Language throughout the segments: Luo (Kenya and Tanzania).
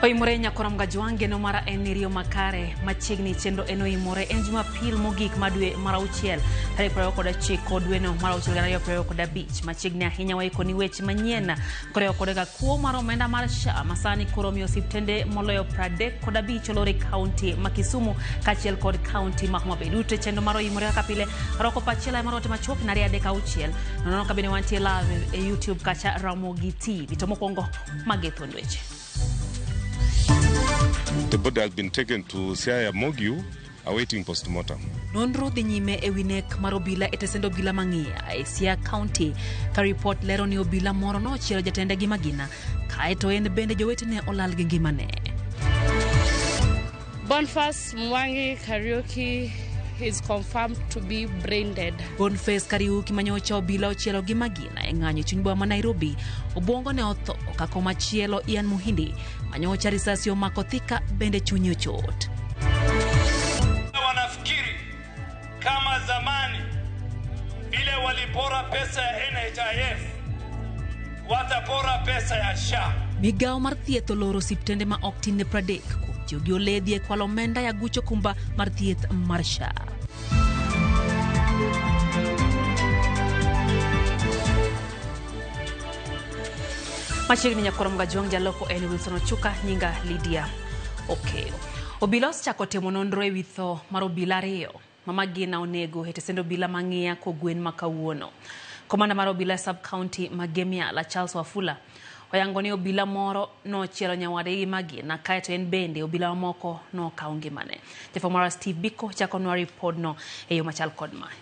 Oimore nyakora Mgajwang' geno mara en ni riyo makare machiegni chenro en oimore en Jumapil mogik ma dwe mar auchiel tarik 29 dweno mar auchiel 2025 machiegni ahinya waikoni weche manyien koriwo koda kuo mar omenda mar SHA masani koro miyo osiptende moloyo 35 olor e kaunti ma Kisumu kaachiel kod kaunti ma Homa Bay duto e chenro mar oimore kaka pile roko pachiel mar ote machuok nariyo adek auchiel nono ka bende wantie live e YouTube kacha Ramogi TV to mokwongo magi thuond weche. The body has been taken to Siaya Morgue awaiting postmortem. Nonro dhi nyime e wi nek mar obila e tesend obila mang'iya e Siaya County ka ripot lero ni obila moro nochielo jatende gi magina kaeto en bende jowetene olal gi ngimane. Boniface Mwangi Kariuki is confirmed to be brain dead. Boniface Kariuki manyocha obila ochielo gi magina e ng'anyo e chuny boma ma Nairobi obwongo ne otho ka komachielo Ian Muhindi manyocha risasi omako Thika bende chunye ochot. Wanafikiri kama zamani vile walipora pesa ya NHIF watapora pesa ya SHA. Migawo mar thieth oloro osiptende ma ok tin ne 30 kuom tiyo gi oledhi e kwalo omenda ya gucho kumba mar thieth mar SHA. Machiegni nyakoro Mgajwang' jaloko en Wilson Ochuka, nyinga Lydia Okeyo. Obila osechako timo nonro e wi tho mar obila ariyo ma magina onego e tesend obila mang'iya kogwen ma kawuono. Komanda mar obila e sub county ma Gemiala Charles Wafula oyango ni obila moro nochielo nyawadgi gi magina kaeto en bende obila mamoko nokawo ngimane. Jafwambo marwa Steve Biko chakonwa ripodno e yo machal kod mae.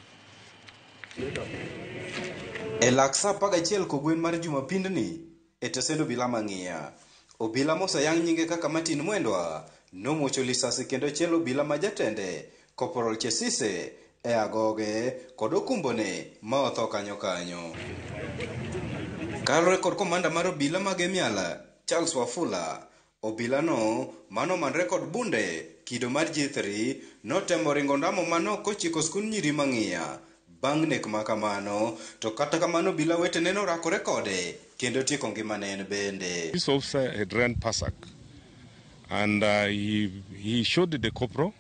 E lak saa 11 kogwen mar Jumapindni e tesend obila mang'iya, obila moseyang nyinge kaka Martin Mwendwa nomuocho lisasi kendo chielo obila ma jatende Corporal Chesise e agoge kod okumbone ma otho kanyo kanyo. Kaluwore kod komanda mar obila mag Emiala Charles Wafula, obila no mano manre kod bunde kido mar G3 notemo ringo ndamo manok kochiko skund nyiri mang'iya bang' nek ma kamano, to kata kamano obila wetene norakore kode kendo tieko ngimane en bende. This officer had run Pasak and he shot the corporal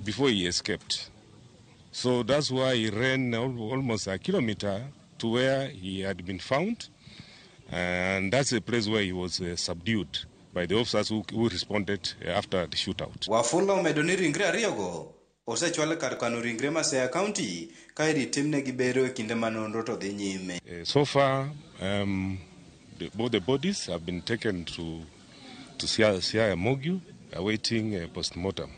before he escaped. So that's why he ran almost a kilometer to where he had been found. And that's the place where he was subdued by the officers who responded after the shootout. Wafula omedo ni ringre ariyogo osechwal kar kano ringre ma Siaya County ka irit timnegi bero e kinde ma nonro to dhi nyime. So far, both the bodies have been taken to Siaya Morgue, awaiting postmortem.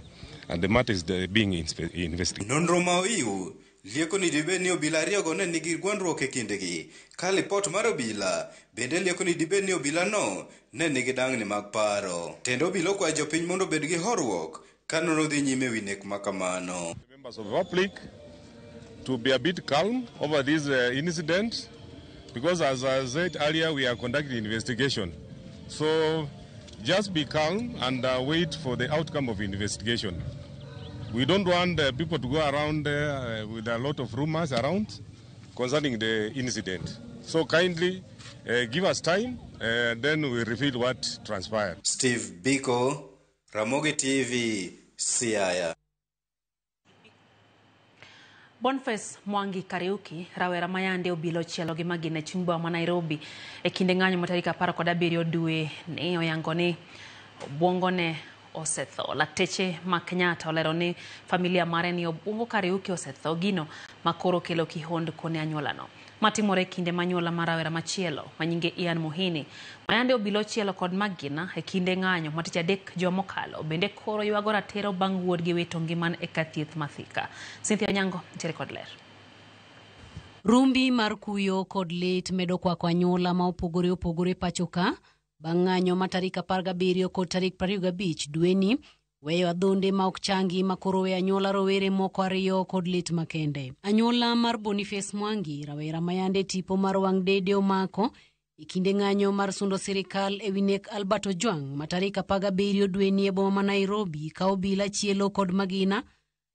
And the matter is being investigated. Nonro ma oiw lieko ni dibed ni obila ariyogo ne nigi gwandruok e kindegi, ka lipot mar obila bende lieko ni dibed ni obila no ne nigi dang'ni mag paro. Tend obila okwayo jopiny mondo obed gi horuok ka nonro dhi nyime ewi nek ma kamano. Members of the public to be a bit calm over this incident, because as I said earlier, we are conducting investigation. So just be calm and wait for the outcome of investigation. We don't want people to go around with a lot of rumors around concerning the incident. So kindly give us time, then we reveal what transpired. Steve Biko, Ramogi TV, Siaya. Boniface Mwangi Kariuki, rawera mayande obila ochielo gi magina e chuny boma ma Nairobi e kinde ng'anyo ma tarik 17 dwe ne oyango ni obwongone osetho. Lakteche ma Kenyatta olero ni familia mare ni obwongo Kariuki osetho, gino ma koro kelo kihondko ne anyuolano. Matimore e kinde ma anyuola mar rawera machielo ma nyinge Ian Muhini mayande obila ochielo kod magina e kinde ng'anyo ma tich adek juma mokalo bende koro ywago ratiro bang' wuodgi wito ngimane e kar thieth ma Thika. Cynthia Onyango nitiere kod ler. Rumbi mar kuyo kod lit medo kwako anyuola ma opogore opogore pacho ka bang' ng'anyo ma tarik 17 kod tarik 25 dweni weyo adhonde ma ok changi ma koro weyo anyuola rowere moko ariyo kod lit makende. Anyuola mar Boniface Mwangi, rawera mayande tipo mar wang' dede omako e kinde ng'anyo mar sundo sirikal e wi nek Albert Ojwang' ma tarik 17 dweni e boma ma Nairobi ka obila chielo kod magina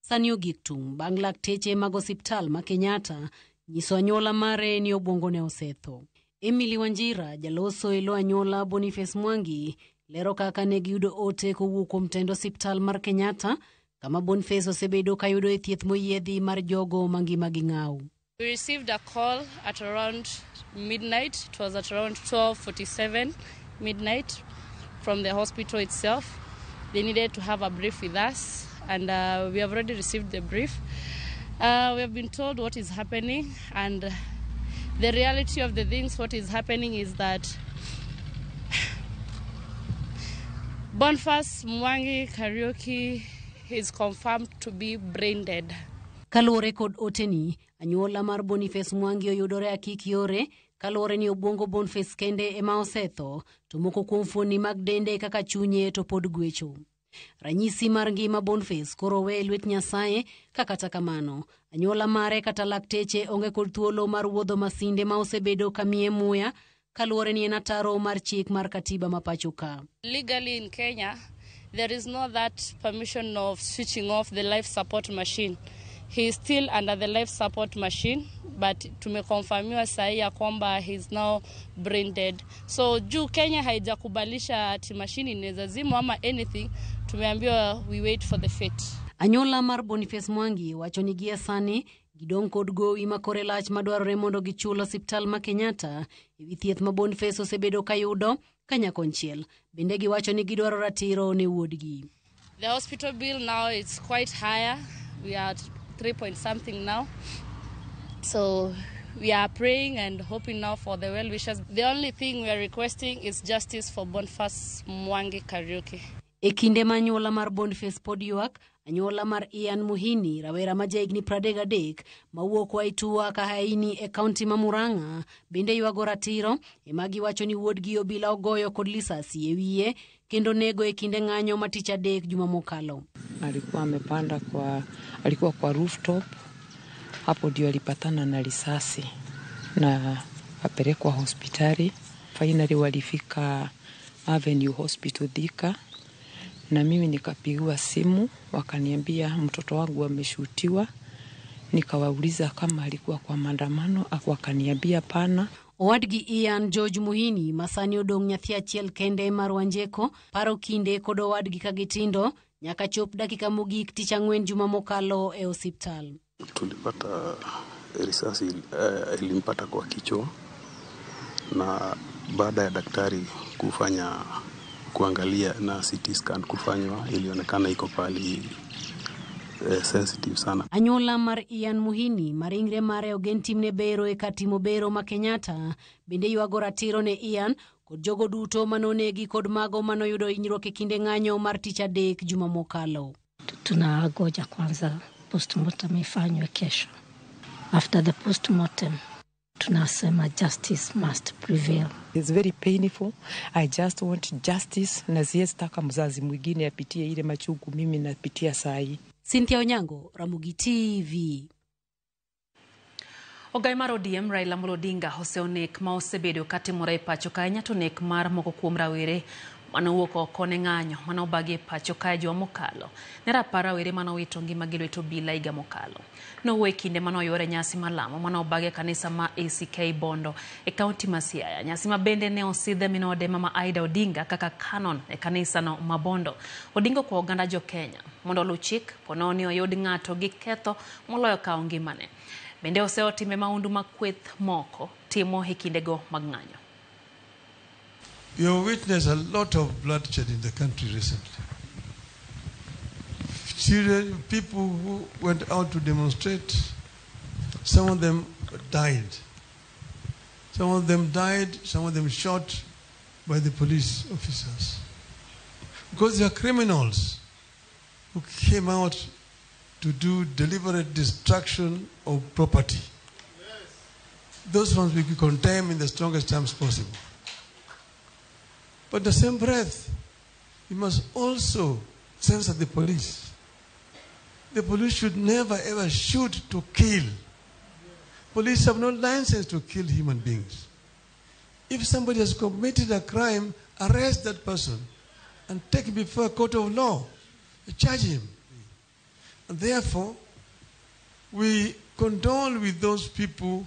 sani ogik tung' bang' lakteche mag osiptal ma Kenyatta nyiso anyuola mare ni obwongone osetho. Emily Wanjira, jaloso e lo anyuola Boniface Mwangi, lero kaka ne giyudo ote kowuok kuom tend osiptal mar Kenyatta kama Boniface osebedo kayudo e thieth moyiedhi mar jogo mangimagi ng'aw. We received a call at around midnight. It was at around 12:47 midnight from the hospital itself. They needed to have a brief with us, and we have already received the brief. We have been told what is happening, and the reality of the things, what is happening is that Boniface Mwangi Kariuki is confirmed to be brain dead. Kaluwore kod oteni, anyuola mar Boniface Mwangi oyudore akik yore kaluwore ni obwongo Boniface kende ema osetho to moko kuom fuonni mag dende kaka chunye to pod gwecho. Ranyisi mar ngima Boniface koro owe e lwet Nyasaye ka kata kamano anyuola mare kata lakteche onge kod thuolo mar wuodho masinde ma osebedo kamiye muya kaluwore ni en ataro mar chik mar katiba ma pacho ka. Legally in Kenya, there is no that permission of switching off the life support machine. He is still under the life support machine, but tumekonfirmiwa sahi ya kwamba he is now brain dead. So juu Kenya haijakubalisha ati machine inaweza zimwa ama anything, tumeambiwa we wait for the fate. Anyuola mar Boniface Mwangi wacho ni gie sani gidong' kod gowi ma kore lach madwarore mondo gichul osiptal ma Kenyatta ewi thieth ma Boniface osebedo kayudo kanyakonchiel. Bende giwacho ni gidwaro ratiro ne wuodgi. The hospital bill now is quite higher. We are at 3 point something now. So we are praying and hoping now for the well wishes. The only thing we are requesting is justice for Boniface Mwangi Kariuki. E kinde ma anyuola mar Boniface pod ywak, anyuola mar Ian Muhini, rawera ma jahigni 33 mawuok Waitua Kahaini e kaunti ma Murang'a, bende ywago ratiro ema giwacho ni wuodgi obila ogoyo kod lisasi e wiye kendo nego e kinde ng'anyo ma tich adek juma mokalo. Alikuwa amepanda kwa, alikuwa kwa rooftop, hapo ndio alipatana na risasi na apelekwa hospitali. Finally walifika Avenue Hospital Thika, na mimi nikapigiwa simu wakaniambia mtoto wangu ameshutiwa. Nikawauliza kama alikuwa kwa maandamano, wakaniambia pana. Owadgi Ian George Muhini ma sani odong' nyathi achiel kende mar Wanjeko paro kinde kod owadgi ka gitindo nyaka chop dakika mogik tich ang'wen juma mokalo e osiptal. Tulipata risasi ilimpata kwa kichwa, na baada ya daktari kufanya kuangalia na CT scan kufanywa, ilionekana iko pali sensitive sana. Anyuola mar Ian Muhini ma ringre mare ogen timne bero e kar timo bero ma Kenyatta bende ywago ratiro ne Ian kod jogo duto manonegi kod mago manoyudo hinyruok e kinde ng'anyo mar tich adek juma mokalo. Tunangoja kwanza postmortem ifanywe kesho. After the postmortem tunasema justice must prevail. It's very painful. I just want justice, na siwezi taka mzazi mwingine apitie ile machungu mimi napitia saa hii. Cynthia Onyango, Ramogi TV. Ogai mar ODM Raila Amolo Odinga oseonek ma osebedo katimore e pacho kae ahinya to nek mar moko kuom rawere manowuok oko ne ng'anyo manobagi e pacho kae juma mokalo. Ne rapar rawere manowito ngimagi lwet obila higa mokalo. Nowuoyo e kinde manoyuore nyasi mar lamo manobagi e kanisa ma ACK Bondo e kaunti ma Siaya. Nyasi ma bende ne osidhe minode Mama Aida Odinga kaka canon e kanisano ma Bondo. Odinga okwayo oganda jo Kenya mondo oluw chik ponono ni oyud ng'ato gi ketho moloyo kawo ngimane. Bende oseyo timbe mahundu ma kweth moko timo e kindego mag ng'anyo. You have witnessed a lot of bloodshed in the country recently. Children, people who went out to demonstrate, some of them died. Some of them died, some of them shot by the police officers. Because they are criminals who came out to do deliberate destruction of property. Those ones we could condemn in the strongest terms possible. But the same breath, you must also censor the police. The police should never ever shoot to kill. Police have no license to kill human beings. If somebody has committed a crime, arrest that person and take him before a court of law, charge him. And therefore, we condole with those people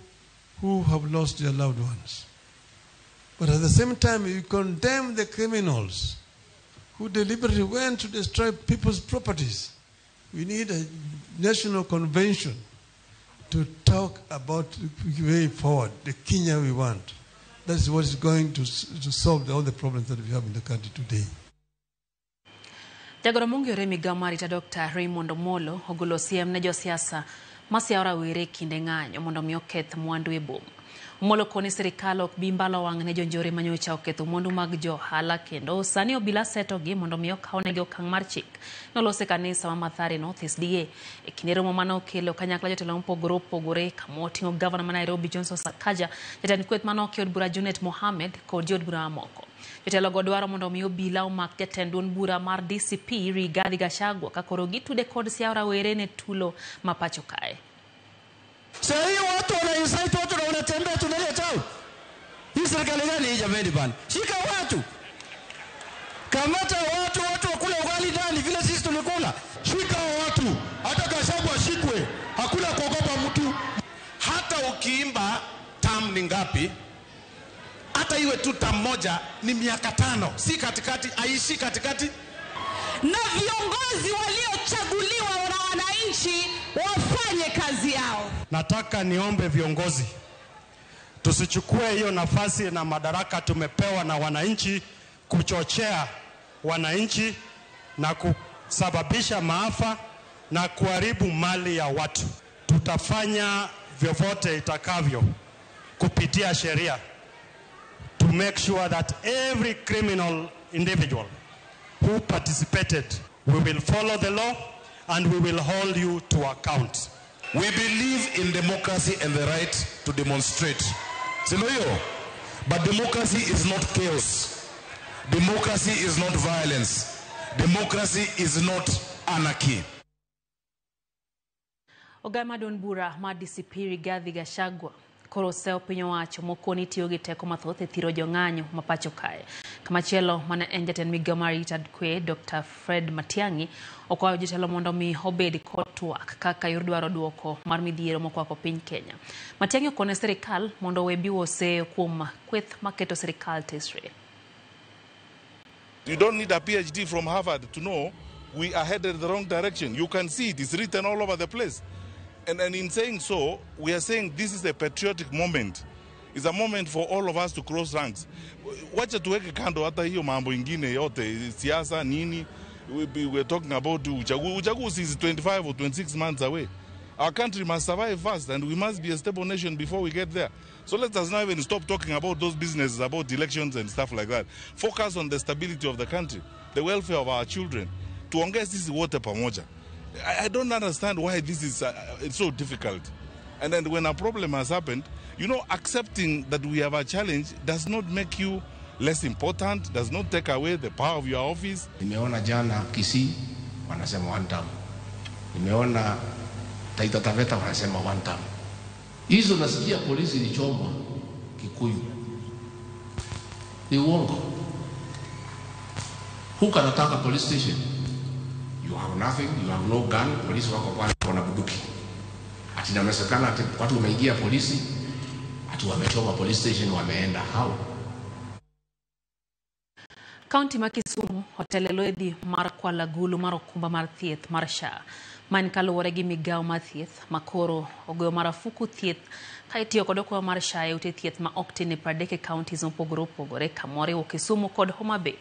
who have lost their loved ones. But at the same time, we condemn the criminals who deliberately went to destroy people's properties. We need a national convention to talk about the way forward, the Kenya we want. That's what is going to solve all the problems that we have in the country today. Jagoro mong'ere migawo mar arita Dr. Raymond Omolo ogolo siem ne josiasa masiawo rawere kinde ng'anyo mondo mi oketh mwandu e boma. Omolo koni sirikal ok bi mbalo wang' ne jonjore manyocha oketho mwandu mag johala kendo sani obila setogi mondo mi okawnegi okang' mar chik. Nolose kanisa ma Mathare North SDA e kinde romo mane okelo kanyakla jotelo mopogore opogore kama oting'o gavana ma Nairobi Johnson Sakaja, jatend kweth mane oke od bura Junet Mohamed kod jood bura mamoko. Jotelogo dwaro mondo mi obila omak jatend duond bura mar DCP Rigathi Gachagua ka koro gitude kod siawo rawere ne tulo ma pacho kae. Sasa hii watu wana incite watu na wanatembea tunalia chao. Hii serikali gani hii jameni bana? Shika watu. Kamata watu, watu wakule ugali ndani vile sisi tulikula. Shika watu. Hata Gachagua ashikwe. Hakuna kuogopa mtu. Hata ukiimba term ni ngapi? Hata iwe tu term moja ni miaka 5. Si katikati, aishi katikati. Na viongozi waliochaguliwa na wananchi wafanye kazi yao. Nataka niombe viongozi tusichukue hiyo nafasi na madaraka tumepewa na wananchi kuchochea wananchi na kusababisha maafa na kuharibu mali ya watu. Tutafanya vyovyote itakavyo kupitia sheria to make sure that every criminal individual who participated, we will follow the law and we will hold you to account. We believe in democracy and the right to demonstrate. Si ndio hiyo? But democracy is not chaos. Democracy is not violence. Democracy is not anarchy. Ogai duond bura mar DCP Rigathi Gachagua koro oseyo piny owacho mokoni tiyo gi teko mathoth e thiro jong'anyo ma pacho kae. Kamachielo mane en jatend migawo mar arita kwe Dr. Fred Matiang'i okwayo jotelo mondo mi obed kod twak kaka yor dwaro duoko mar midhiero mokwako piny Kenya. Matiang'i okone sirikal mondo owe biwo seyo kuom kweth maketo sirikal tesre. You don't need a PhD from Harvard to know we are headed the wrong direction. You can see it, it's written all over the place. And in saying so, we are saying this is a patriotic moment. It's a moment for all of us to cross ranks. Wacha tuweke kando hata hiyo mambo ingine yote, siasa nini. We're talking about uchaguzi. Uchaguzi is 25 or 26 months away. Our country must survive first, and we must be a stable nation before we get there. So let us not even stop talking about those businesses, about elections and stuff like that. Focus on the stability of the country, the welfare of our children. Tuongee sisi wote pamoja. I don't understand why this is it's so difficult. And then when a problem has happened, you know, accepting that we have a challenge does not make you less important, does not take away the power of your office. Nimeona jana Kisii wanasema one term. Nimeona Taita Taveta wanasema one term. Hizo nasikia polisi ilichomwa Kikuyu. Ni uongo. Who can attack a police station? You have nothing, you have no gun, polisi wako pale wana bunduki. Ati inasemekana ati watu wameingia polisi, ati wamechoma police station wameenda. How? Kaunti ma Kisumu otelo e mar kwalo agulu mar okumba mar thieth mar SHA. Ma en kaluwore gi migawo mar thieth makoro ogoyo marufuku thieth ka itiyo kod okumba mar SHA e ute thieth ma ok tin ne 30 e counties mopogore opogore kamoriwo Kisumu kod Homa Bay.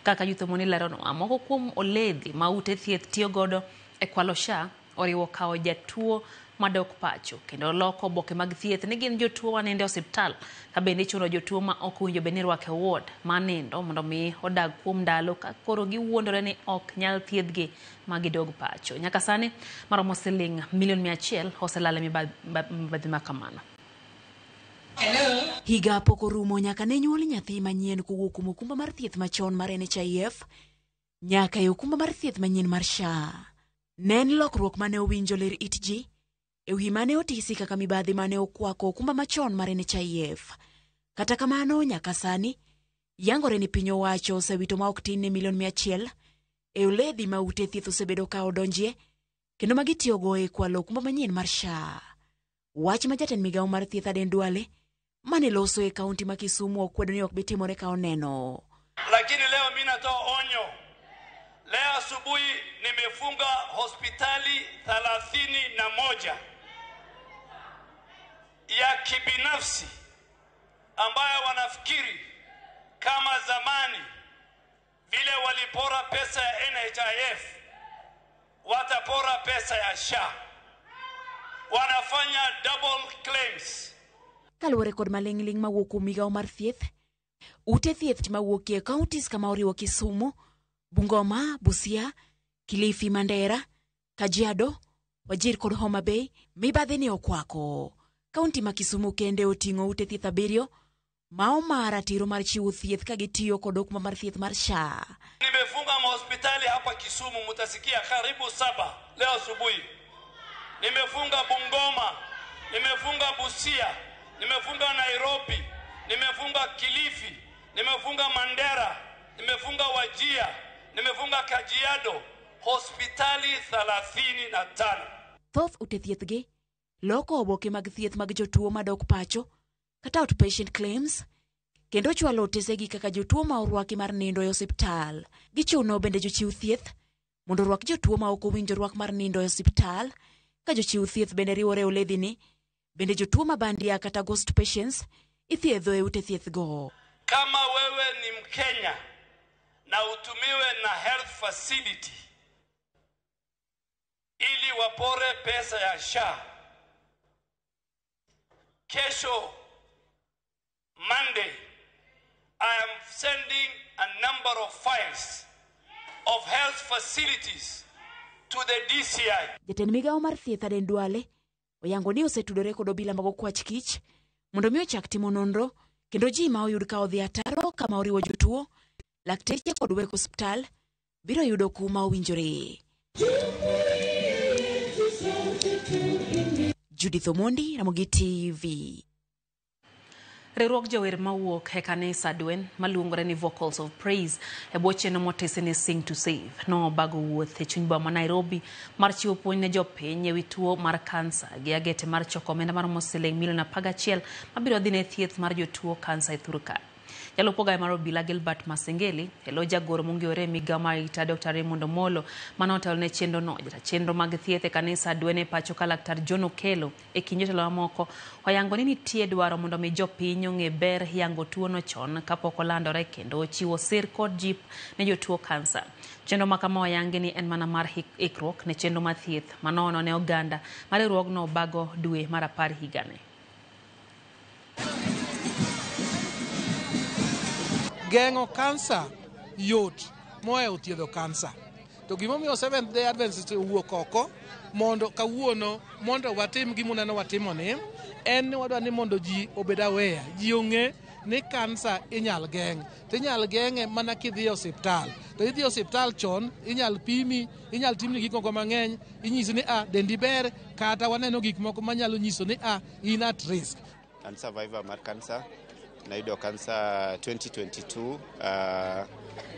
Kaka Youth leronwa, moko kuom oledhi ma ute thieth tiyo godo e kwalo SHA oriwo kawo jatuo madok pacho kendo loko oboke mag thieth ni gin jotuo manindo e osiptal ka bende ichuno jotuo ma ok owinjo bed ni irwako e ward mar nindo mondo mi odag kuom ndalo ka koro giwuondore ni ok nyal thiedhgi ma gidog pacho. Nyaka sani maromo siling milion 100 oselal e mibadhi ma kamano. Higa pok orumo nyaka ne nyuol nyathi manyien kowuok kuom okumba mar thieth machon mar NHIF nyaka e okumba mar thieth manyien mar SHA. Ne en lokruok mane owinjo ler it ji e wi mane otisi kaka mibadhi mane okwako okumba machon mar NHIF. Kata kamano nyaka sani yangore ni piny owacho osewito ma ok tin ne milion 100 e oledhi ma ute thieth osebedo ka odonjie kendo ma gitiyogo e kwalo okumba manyien mar SHA. Wach ma jatend migawo mar thieth Aden Duale mane loso e kaunti ma Kisumu okwedo ni ok bi timore ka oneno. Lakini leo mimi natoa onyo Leo asubuhi nimefunga hospitali 31 ya kibinafsi ambayo wanafikiri kama zamani vile walipora pesa ya NHIF watapora pesa ya SHA. Wanafanya double claims. Kaluwore kod maling'ling' mawuok kuom migawo mar thieth, ute thieth mawuok e counties kama oriwo Kisumu, Bungoma, Busia, Kilifi, Mandera, Kajiado, Wajir kod Homa Bay mibadhi ne okwako. Kaunti ma Kisumu kende oting'o ute thieth 7 ma oma ratiro mar chiwo thieth ka gitiyo kod okumba mar thieth mar SHA. Nimefunga mahospitali hapa Kisumu, mutasikia karibu 7 leo asubuhi. Nimefunga Bungoma, nimefunga Busia, nimefunga Nairobi, nimefunga Kilifi, nimefunga Mandera, nimefunga Wajir, nimefunga Kajiado, hospitali 35. Thoth ute thieth gi loko oboke mag thieth mag jotuo madok pacho kata outpatient claims kendo chwalo otesegi kaka jotuo ma orwaki mar nindo e osiptal. Gichuno bende jochiw thieth mondo orwak jotuo ma ok owinjo rwak mar nindo e osiptal. Ka jochiw thieth bende riwore e oledhini, bende jotuo ma bandia kata ghost patients ithiedho e ute thieth go. Kama wewe ni Mkenya na utumiwe na health facility ili wapore pesa ya SHA, kesho Monday I am sending a number of files of health facilities to the DCI. Jatend migawo mar thieth Aden Duale oyango ni osetudore kod obila mag okwach kich mondo mi ochak timo nonro kendo ji ma oyud ka odhi ataro kama oriwo jotuo, lakteche kod weg osiptal biro yudo kum ma owinjore. Judith Omondi, Ramogi TV. Riwruog jower mawuok e kanisa Dwen maluongore ni Vocals of Praise e bwo chenro motisi ni Sing to Save nobago wuoth e chuny boma ma Nairobi mar chiwo puonj ne jopiny ewi tuo mar kansa gi agete mar choko omenda maromo siling milion 11 mabiro dhi ne thieth mar jotuo kansa e thur ka. Jalup ogaye mar obila Gilbert Masengeli e lo jagoro mong'iyore e migawo mar arita Dr. Raymond Omolo mane otelo ne chenro no. Jata chenro mag thieth e kanisa Dwen e pacho ka Laktar John Okello e kind jotelo mamoko oyango ni nitie dwaro mondo mi jopiny ong'e ber yango tuono chon kapok olandore kendo chiwo sir kod jip ne jotuo kansa. Chenro ma kama oyangi ni en mana mar ikruok ne chenro mar thieth manono ne oganda ma riwruogno obago dwe mar 10 higani. Geng'o kansa yot mohewo thiedho kansa. To gimomiyo Seventh Day Adventist owuok oko mondo kawuono mondo watim gimuneno watimoni en ni wadwa ni mondo ji obed aware, ji ong'e ni kansa inyal geng'. To inyal geng'e mana kidhi e osiptal. To idhi e osiptal chon, inyal pimi, inyal timni gik moko mang'eny, inyisi ni a dendi ber kata waneno gik moko manyalo nyiso ni a in at risk. An survivor mar kansa. Nayudo kansa 2022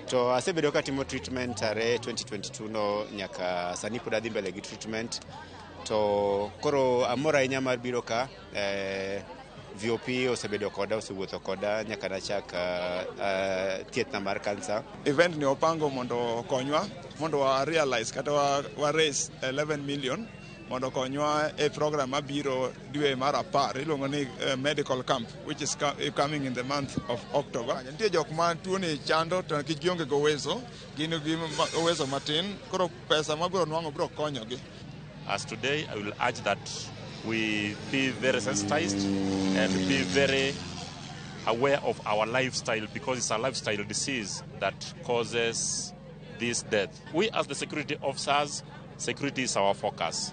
to asebedo katimo treatment are 2022 no nyaka sani pod adhi mbele gi treatment. To koro amor ahinya mar biro ka VOP osebedo koda, osewuotho koda nyaka nachak thiethna mar kansa. Event ni opango mondo okonywa mondo wa realize kata wa raise 11 million mondo okonywa e program mabiro dwe mar 10 iluongo ni medical camp which is coming in the month of October. Nitie jok ma tuoni chando to nikech gionge go uwezo, gin gi uwezo matin, koro pesa mabiro nwang'o biro konyogi. As today, I will urge that we be very sensitized and be very aware of our lifestyle, because it's a lifestyle disease that causes this death. We as the security officers, security is our focus,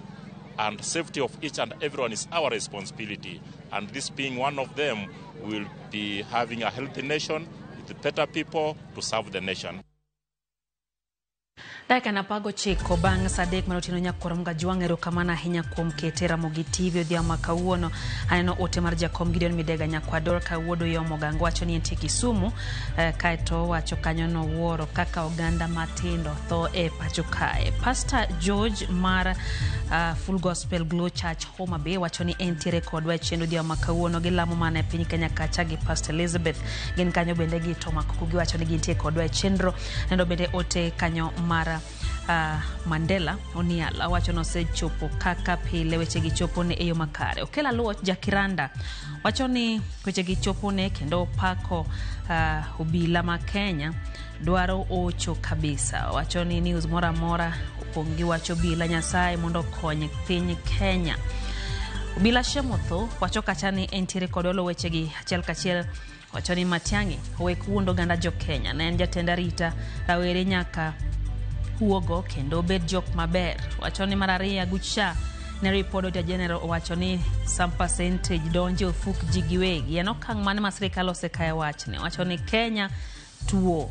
and safety of each and everyone is our responsibility. And this being one of them, we'll be having a healthy nation with better people to serve the nation. Dakika 19 bang' saa 3 mar otieno. Nyakwar Mgajwang', erokamano ahinya kuom kete Ramogi TV odhiambo ma kawuono. Aneno ote mar jakom Gideon Midega Nyakwador ka wuod Oyomo Gango wacho ni entie Kisumu, kaeto owacho kanyo nowuoro kaka oganda matindo tho e pacho kae. Pastor George mar Full Gospel Glow Church Homa Bay wacho ni entiere kodwa e chenro odhiambo ma kawuono. Gilamo mana e piny Kenya kacha gi Pastor Elizabeth gin kanyo bende gi Tomakuku giwacho ni gintie kodwa e chenro. Nendo bende ote kanyo mar Mandela Oniala wacho nosechopo kaka pile, wechegi chopo ne e yo makare. Okela Luoch Jakiranda wacho ni wechegi chopo ne kendo pako obila ma Kenya dwaro ocho kabisa. Wacho ni news moro amora opong' gi wach obila. Nyasaye mondo okony piny Kenya. Obila Shemotho wacho kacha ni entiere kod olo wechegi achiel kachiel. Wacho ni Matiang'i owek wuondo oganda jo Kenya. Ne en jatend arita rawere nyaka wuogo kendo obed jok maber. Wacho ni mar ariyo Agucha ne ripod Auditor General owacho ni some percentage donjo e ofuk ji giwegi. En okang' mane ma sirikal osekawo wachne? Wacho ni Kenya tuo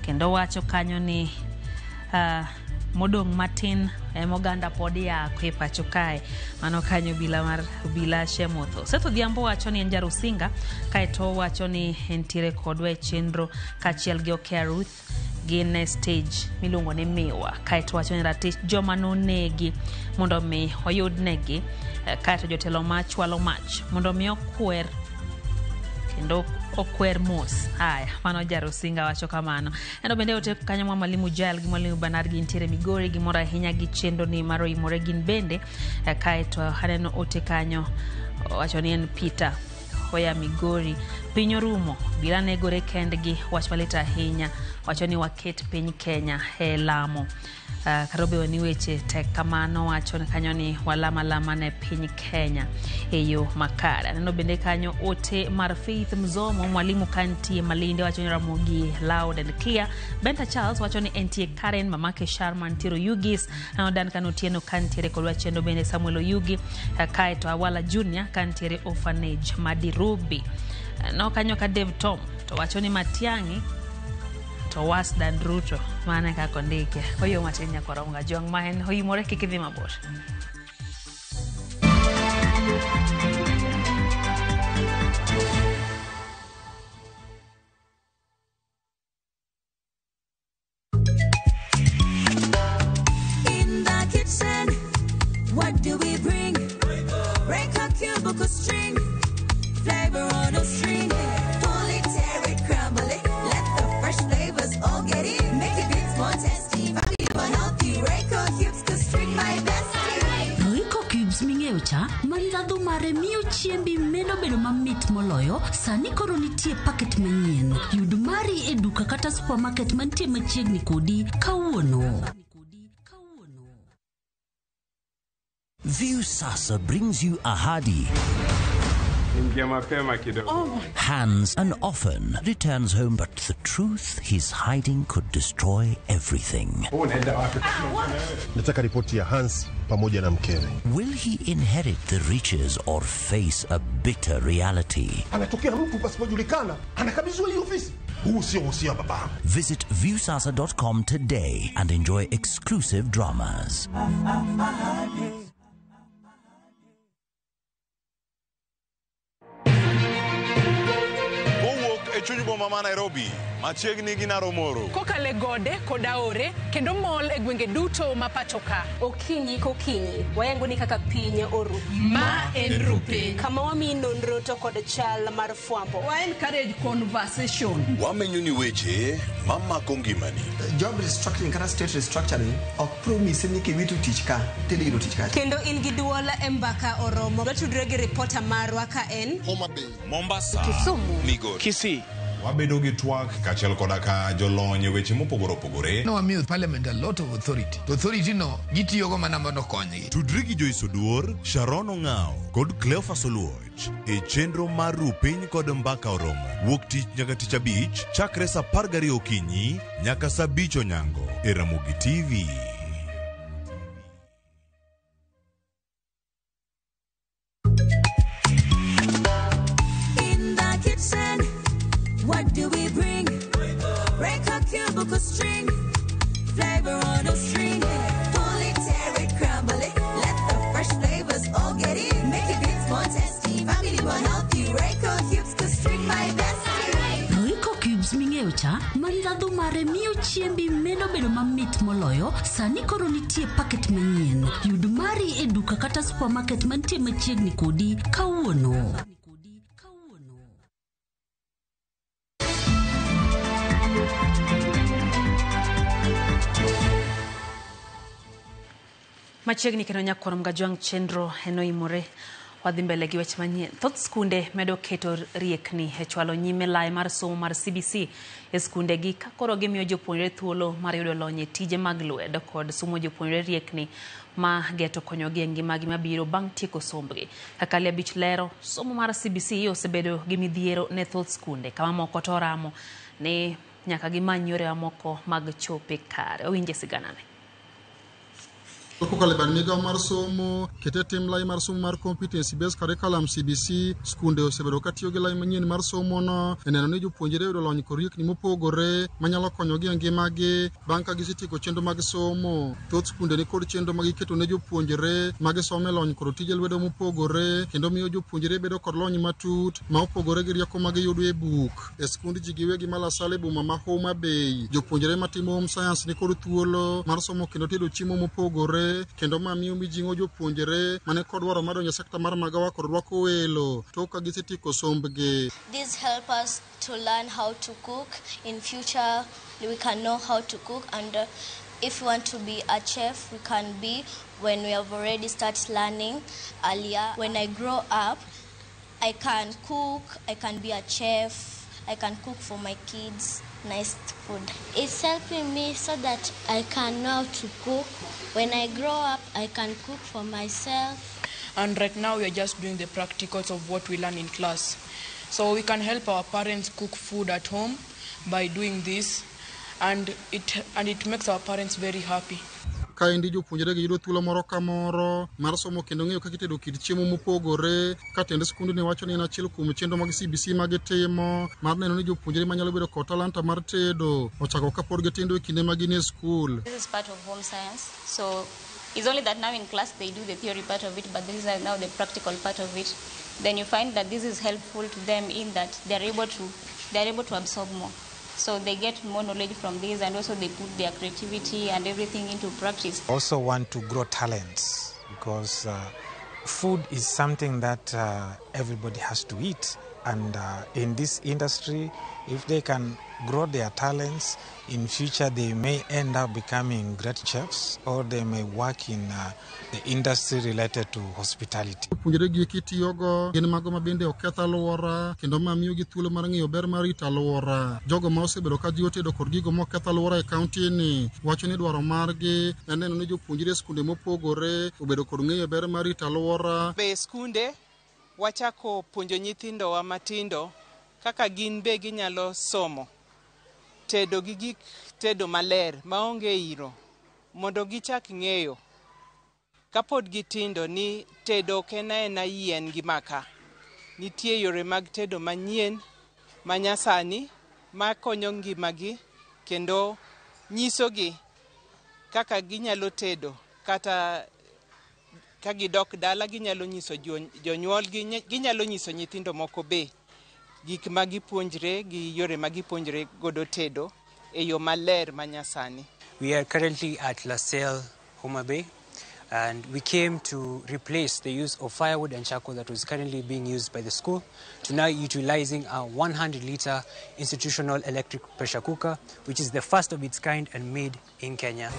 kendo wacho kanyo ni modong' matin ema oganda pod yako e pacho kae. Mano kanyo obila mar obila Shemotho. Seth Odhiambo wacho ni en jarusinga, kaeto wacho ni entiere kodwa e chenro kaachiel gi Okea Ruth gin e stage miluongo ni Miwa. Kaeto wacho ni ratich joma nonegi mondo mi oyudnegi, kaeto jotelo machwalo mach mondo mi okwer kendo okwer mos. Haya, mano jarusinga wacho kamano. Endo bende ote kanyo mwa Mwalimu Jael gi Mwalimu Bernard gintiere Migori gimoro ahinya gi chenro ni mar oimore gin bende. Kaeto aneno ote kanyo wacho ni en Peter oya Migori. Piny orumo, bila negore kendgi, wach malit ahinya. Wacho ni waket piny Kenya e lamo. Kata obedo ni weche tek kamano, wacho kanyo ni walama lama ne piny Kenya e yo makare. Aneno bende kanyo ote mar Faith Mzomo, mwalimu kantie Malindi, wacho ni Ramogi loud and clear. Benta Charles wacho ni entie Karen, mamake Sharma ntiere Oyugis. Aneno Duncan Otieno kantiere kodwa chendo bende Samuel Oyugi, kaeto Awala Junior kantiere orphanage Madirubi. No kanyo ka Dave Tom to wacho ni Matiang'i to worse than Ruto. Mano e kaka ondike. Oyo matin nyakwar Ongajwang' ma en oimore kik idhi mabor. In the kitchen, what do we bring? Break a cubicle string, flavor on a string. Pull it, tear it, crumble it. Let the fresh flavors all get in. Make it bits more tasty, value more healthy. Royco cubes, cause string my bestie. Royco cubes ming'eyo cha ma ndhadhu mare miyo chiembi medo bedo mamit moloyo, sani koro nitie paket manyien. Yud mari e duka kata supermarket mantie machiegni kodi kawuono. Viusasa brings you Ahadi. Ingia mapema kidogo. Hans and often returns home, but the truth he's hiding could destroy everything. Unaenda wapi? Nataka ripoti ya Hans pamoja na mkewe. Will he inherit the riches or face a bitter reality? Anatokea mtu pasipojulikana, anakabidhiwa hii ofisi. Huu sio uhusia wa babangu. Visit viusasa.com today and enjoy exclusive dramas. Kowuok e chuny boma ma Nairobi, machiegni gi Naromoro. Kokalo e gode kod aore kendo mol e gwenge duto ma pacho ka. Okinyi kokinyi wayango ni kaka piny oru. Ma en Rupiny. Kama wamiyi nonro to kod chal mar fwambo. Wa encourage conversation. Wamenyo ni weche mamako ngimani. Job restructuring kata state restructuring ok promise ni kiwito tich ka tidhi yudo tich kacha. Kendo in gi duol e mbaka oromo. Watudre gi ripota marwa ka en Homa Bay, Mombasa, Kisumu, Migori, Kisii. Wabedo gi twak kaachiel koda ka jolony e weche mopogore opogore. Nowamiyo parliament a lot of authority. To authority no gitiyogo mana mondo okonygi. Tudri gi Joyce Oduor, Sharon Ong'ao kod Cleophas Oluoch e chenro mar Rupiny kod Mbaka Oromo. Wuok tich nyaka tich abich chakre saa 12 okinyi nyaka saa 5 onyango e Ramogi TV. In the kitchen, what do we bring? Break a cubicle string, flavor cha ma ndhadhu mare miyo chiembi medo bedo mamit moloyo, sani koro nitie paket manyien. Yud mari e duka kata supermarket mantie machiegni kodi kawuono. Machiegni kendo nyakwar Mgajwang' chenro enoimore. Wadhi mbele gi weche manyien. Thoth skunde medo keto riekni e chwalo nyime lai mar somo mar CBC e skundegi ka koro gimiyo jopuonjre thuolo mar yudo lony e tije mag lwedo kod somo jopuonjre riekni ma geto konyogi e ngimagi mabiro bang' tieko sombgi. Kaka Ali Abich lero, somo mar CBC osebedo gi midhiero ne thoth skunde kama moko to oramo ni nyaka gimany yore mamoko mag chope kare. Owinje siganane. Kokalo e bad migawo mar somo, kete tim lai mar somo mar Competency Based Curriculum CBC, skunde osebedo ka tiyo gi lai manyien mar somo no e neno ni jopuonjre oyudo lony kod riekni mopogore manyalo konyogi e ngimagi bang' ka gisetieko chenro mag somo. Thoth skunde ni kod chenro ma giketo ne jopuonjre ma gisomo e lony kod tije lwedo mopogore kendo miyo jopuonjre bedo kod lony matut ma opogore gi rieko ma giyudo e buk. E skund ji giwegi ma La Salle e boma ma Homa Bay, jopuonjre matimo home science ni kod thuolo mar somo kendo tedo chiemo mopogore kendo ma miyo mijing'o jopuonjre mane kod dwaro mar donjo e sekta mar magawa kod rwako welo tok ka gisetieko sombgi. This help us to learn how to cook. In future we can know how to cook, and if we want to be a chef we can be when we have already started learning earlier. When I grow up I can cook, I can be a chef, I can cook for my kids nice food. It's helping me so that I can know how to cook. When I grow up, I can cook for myself. And right now we are just doing the practicals of what we learn in class. So we can help our parents cook food at home by doing this, and it makes our parents very happy. Kaendi jopuonjre gi yudo thuolo moro ka moro mar somo kendo ng'eyo kaka itedo kit chiemo mopogore. Ka tend skundni wacho ni en achiel kuom chenro mag CBC ma gitimo mar neno ni jopuonjre manyalo bedo kod talanta mar tedo ochako kapod gitindo e kinde ma gin e skul. This is part of home science, so it's only that now in class they do the theory part of it, but this is now the practical part of it. Then you find that this is helpful to them in that they are able to absorb more. So they get more knowledge from this, and also they put their creativity and everything into practice. Also want to grow talents, because food is something that everybody has to eat. And in this industry, if they can grow their talents, in future they may end up becoming great chefs, or they may work in the industry related to hospitality. Jopuonjre gi kitiyogo gin mago ma bende oketh alwora kendo ma miyogi thuolo mar ng'eyo ber mar rito alwora. Jogo ma osebedo ka jiwo tedo kod gigo moketh alwora e kaunti ni wacho ni dwaro margi en neno ni jopuonjre e skunde mopogore obedo kod ng'eyo ber mar rito alwora. Be skunde wachako puonjo nyithindowa matindo kaka gin be ginyalo somo tedo gi gik tedo maler maonge iro, mondo gichak ng'eyo kapod gitindo ni tedo ok en aena yien gi maka. Nitie yore mag tedo manyien manyasani makonyo ngimagi kendo nyisogi kaka ginyalo tedo, kata ka gidok dala ginyalo nyiso jonyuolgi, ginyalo nyiso nyithindo moko be gik ma gipuonjre gi yore ma gipuonjre godo tedo e yo maler manyasani. We are currently at La Salle, Homa Bay, and we came to replace the use of firewood and charcoal that was currently being used by the school to now utilizing a 100-liter institutional electric pressure cooker, which is the first of its kind and made in Kenya.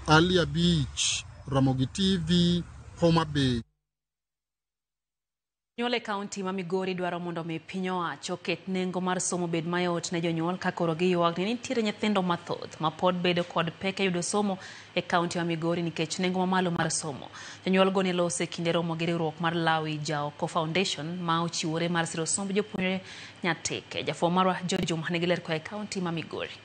Alia Beach, Ramogi TV, Homa Bay. Jonyuol e kaunti ma Migori dwaro mondo mi piny owacho oket nengo mar somo bed mayot ne jonyuol ka koro giywak ni nitiere nyithindo mathoth ma pod bedo kod pek e yudo somo e kaunti ma Migori nikech nengo mamalo mar somo. Jonyuol go ne loso e kinde romo gi riwruok mar Lawi Jaoko Foundation ma ochiwore mar siro somb jopuonjre Nyatike. Jafwambo marwa George Juma nigi ler koa e kaunti ma Migori.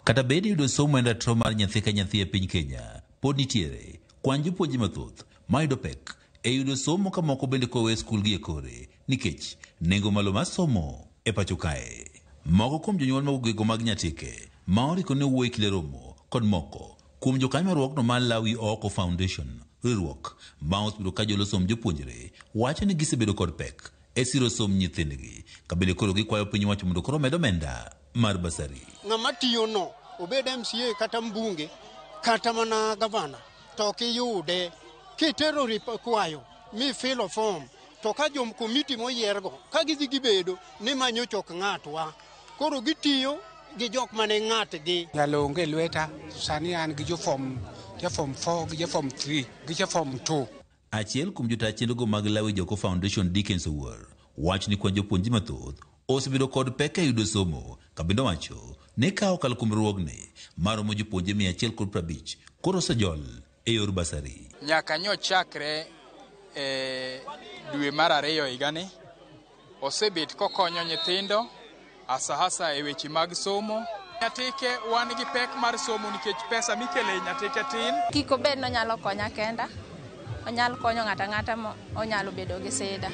Kata bed yudo somo en ratiro mar nyathi ka nyathi e piny Kenya, pod nitiere kwan jopuonje mathoth mayudo pek e yudo somo ka moko bende kowe skul gi e kore nikech nengo malo mar somo e pacho kae. Moko kuom jonyuol mag gwenge mag Nyatike ma oriko ne owuoyo e kinde romo kod moko kuom jokanyo mar riwruogno mar Lawi Oko Foundation, riwruok ma osebedo ka jolo somb jopuonjre, wacho ni gisebedo kod pek e siro somb nyithindgi. Ka bende koro gikwayo piny owacho mondo koro omed omenda mar basari. Ng'ama tiyo no, obed MCA kata mbunge kata mana gavana, to ok iyude. Kitero kwayo mi filo form, to ka jom komiti moyiergo ka gidhi gibedo ni manyo chok ng'atwa, koro gitiyo gi jok mane ng'atgi. Nyalo onge lweta, sani an gi jofom, jofom 4 gi jofom 3 gi jofom 2. Achiel kuom jotaa chenrogo mag Lawi Joko Foundation Dickens Owuor wacho ni kwan jopuonjre mathoth osebedo kod pek e yudo somo, ka bende owacho ni ka okalo kuom riwruogni maromo jopuonjre 150 koro osejol e yor basari. Nyaka nyo chakre e dwe mar 2 higani, osebet kokonyo nyithindo hasa e weche mag somo. Nyatike wan gi pek mar somo nikech pesa mikele Nyatike tin. Kik obed nonyalo konya kenda, onyalo konyo ng'ata ng'ata mo onyalo bedo gi sida.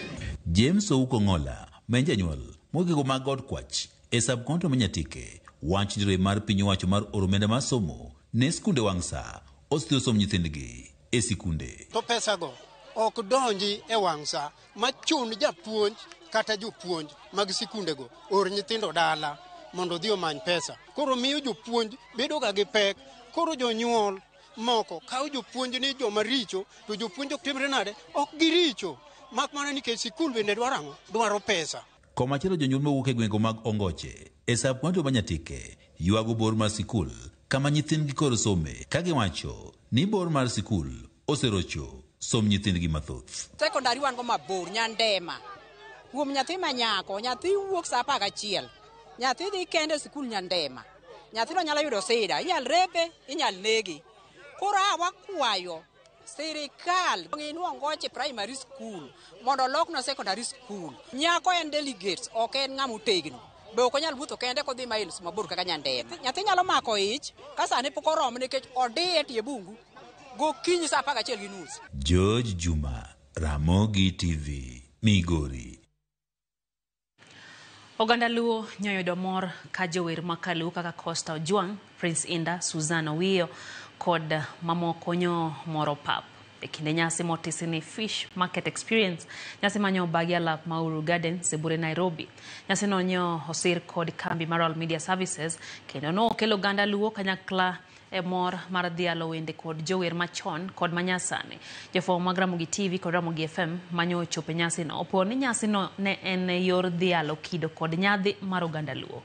James Ouko Ng'ola, ma en janyuol mogigo mag od kwach e sub-county ma Nyatike, wacho ni rem mar piny owacho mar oro omenda mar somo ne skunde wang' sa osethiro somb nyithindgi e sikunde. To pesago ok donji e wang' sa machun japuonj kata jopuonj mag sikundego or nyithindo dala mondo odhi omany pesa. Koro miyo jopuonj bedo ga gi pek. Koro jonyuol moko kawo jopuonj ni joma richo, to jopuonj ok timre nade? Ok giricho. Mak mana nikech sikul bende dwaro ang'o? Dwaro pesa. Komachielo jonyuol mowuok e gwenge mag Ongoche e sub-county ma Nyatike ywago bor mar sikul kama nyithindgi koro some, ka giwacho ni bor mar sikul oserocho somb nyithindgi mathoth. Sekondari wan go mabor Nyandema. Kuom nyathi ma nyako, nyathi wuok sa 11. Nyathi dhi kende e sikul Nyandema. Nyathino nyalo yudo sida, inyal repe, inyal negi. Koro a wakwayo sirikal ng'inwa Ongoche primary school mondo olokno secondary school. Nyako en delegates, ok en ng'ama otegno. Be ok onyal wuotho kende kodhi miles mabor kaka Nyandema. Nyathi nyalo mako ich ka sani pok oromo nikech odiye tie bungu gokinyi sa 11:30. George Juma, Ramogi TV, Migori. Oganda Luo nyoyudo mor ka jower makaluo kaka Costa Ojwang, Prince Inda, Suzanne Owiyo kod mamoko nyo moro pap. E kinde nyasi motisi ni Fish Market Experience, nyasi manyo obagi alap ma Uhuru Gardens e bure Nairobi. Nyasi no nyo osir kod kambi mar All Media Services kendo no okelo oganda Luo kanyakla e mor mar dhialo wende kod jower machon kod manyasani. Jofwambo mag Ramogi TV kod Ramogi FM manyo ochopo e nyasino opo ni nyasino ne en yor dhialo kido kod nyadhi mar oganda Luo.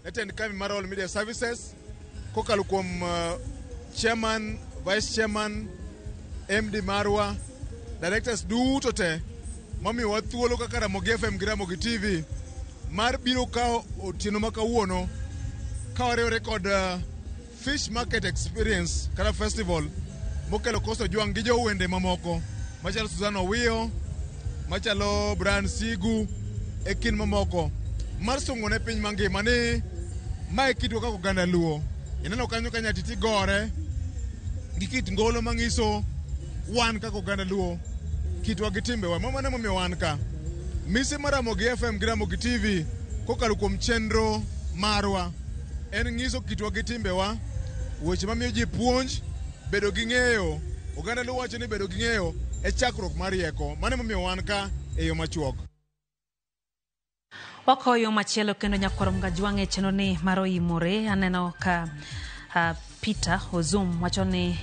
Jatend kambi mar All Media Services kokalo kuom chairman, vice chairman, MD marwa, directors duto te mamiyowa thuolo kaka Ramogi FM gi Ramogi TV mar biro kawo otieno ma kawuono ka wariwore kod Fish Market Experience kata festival mokelo Costa Ojwang gi jowende mamoko machalo Suzanne Owiyo, machalo Brian Sigu e kind mamoko mar sungo ne piny mangima ni mae kitwa kaka oganda Luo. Ineno kanyo ka nyatiti gore gi kit ngolo mang'iso wan kaka oganda Luo kitwa gi timbewa. Mano emomiyo wan ka. Mise mar Ramogi FM gi Ramogi TV kokalo kuom chenro marwa en ng'iso kitwa gi timbewa, weche mamiyo ji puonj, bedo gi ng'eyo. Oganda Luo wacho ni bedo gi ng'eyo e chakruok mar rieko. Mano emomiyo wan ka e yo machuok. Wakoyo machielo kendo nyakwar Mgajwang' e chenro ni mar oimore. Aneno ka Peter Ozum wacho ni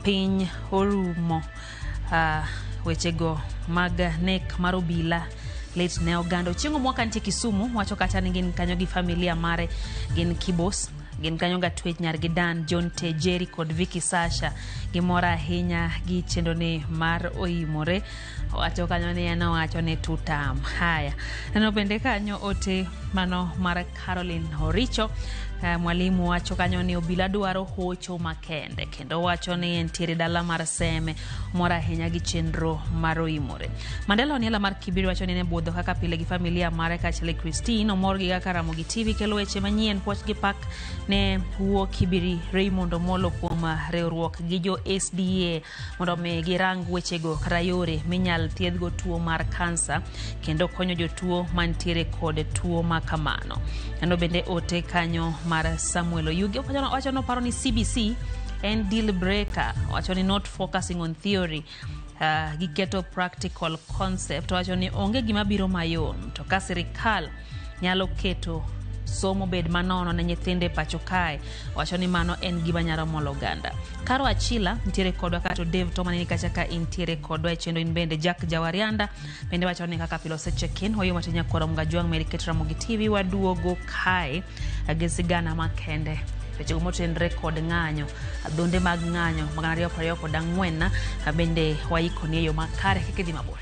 piny orumo. Wechego mag nek mar obila lit ne oganda. Ochieng' Omwaka nitie Kisumu wacho kata ni gin kanyo gi familia mare, gin Kibos, gin kanyo Gatwech nyar gi Dan, John T, Jerry kod Vicky Sasha. Gimor ahinya gi chenro ni mar oimore. Owacho kanyo ni en owacho ni tutam. Haya. Neno bende kanyo ote mano mar Caroline Oricho. Mwalimu wacho kanyo ni obila dwaro hocho makende kendo wacho ni entiere dala mar Seme mor ahinya gi chenro mar Oimore. Mandela Oniela mar Kibiri wacho ni ne budho kaka pile gi familia mare kaachiel gi Christine omor gi kaka Ramogi TV kelo weche manyien puoch gi pak ne wuo Kibiri Raymond Omolo kuom riwruok gi jo SDA mondo mi girang wechego kata yore minyal thiedhgo tuo mar kansa kendo konyo jotuo mantiere kod tuo ma kamano. Kendo bende ote kanyo mar Samuel Oyugi wacho no paro ni CBC en deal breaker, wacho ni not focusing on theory, giketo practical concept. Wacho ni onge gima biro mayom to ka sirikal nyalo keto somo bed manono ne nyithindo e pacho kae, wacho ni mano en gima nyalo molo oganda. Karo Achila nitiere kodwa kato Dave Toma nini kacha ka intiere kodwa e chenro in bende Jack Jawarianda bende wacho ni kaka pile osecheck in oyo matin nyakwara Mgajwang' Mary Kate Ramogi TV waduogo kae gi sigana makende wechego motenre kod ng'anyo adhonde mag ng'anyo 2024 bende waikoni e yo makare kik idhi mabor.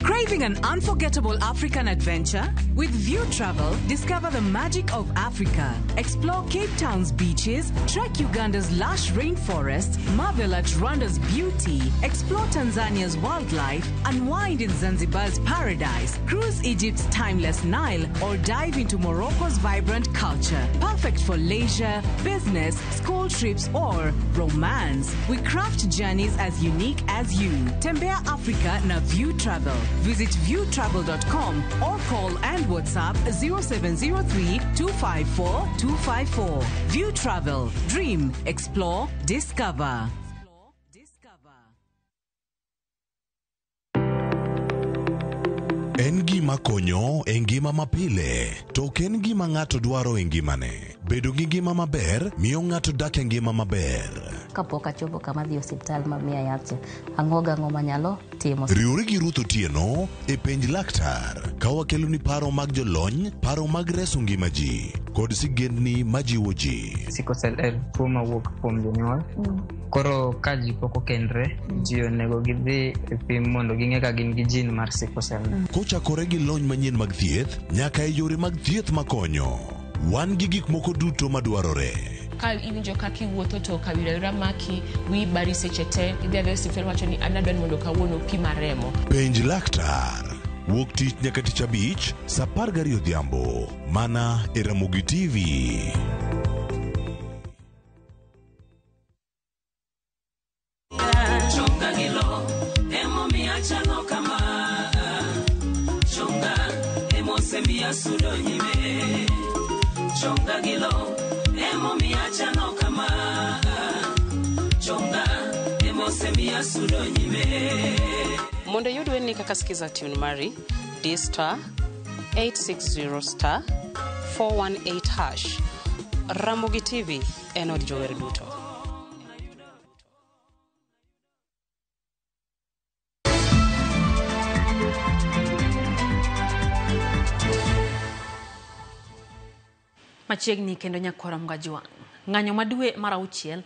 Craving an unforgettable African adventure? With View Travel, discover the magic of Africa. Explore Cape Town's beaches, trek Uganda's lush rainforests, marvel at Rwanda's beauty, explore Tanzania's wildlife, unwind in Zanzibar's paradise, cruise Egypt's timeless Nile, or dive into Morocco's vibrant culture. Perfect for leisure, business, school trips, or romance. We craft journeys as unique as you. Tembea Africa na View Travel. Visit viewtravel.com or call and WhatsApp 0703 254 254. View Travel. Dream, explore, discover. En gima konyo e ngima mapile, to ok en gima ng'ato dwaro e ngimane. Bedo gi ngima maber miyo ng'ato dak e ngima maber. Kapok achopo kama dhi osiptal ma miya yath cha, ang'o gang'o manyalo timo. Riwri gi Ruth Otieno e penj laktar ka wakeloni paro mag jolony, paro mag reso ngima ji kod sigendni majiwo ji. Sickle cell en tuo mawuok kuom jonyuol. Koro ka ji pok okendre, ji onego gidhi e pim mondo ging'e ka gin gi gene mar sickle cell. Kochakore gi lony manyien mag thieth nyaka e yore mag thieth makonyo. Wan gi gik moko duto madwarore. Ka iwinjo kaka iwuotho to kawira wira maki, wiyi bari seche te, idhi adhiya e osiptal wacho ni an adwa ni mondo kawuono pima remo. Penj laktar. Wuok tich nyaka tich abich, sa 12 odhiambo. Mana e Ramogi TV. Chonga gi lo emomiyo achalo kama, chonga emosemiyo asudo nyime, chonga gi lo emomiyo achalo kama, chonga emosemiyo asudo nyime. Mondo iyud wendni kaka Skiza tune mari, di star 860 star 418 hash. Ramogi TV en od jower duto. Machiegni kendo nyakwara Mgajwang'. Ng'anyo ma dwe mar auchiel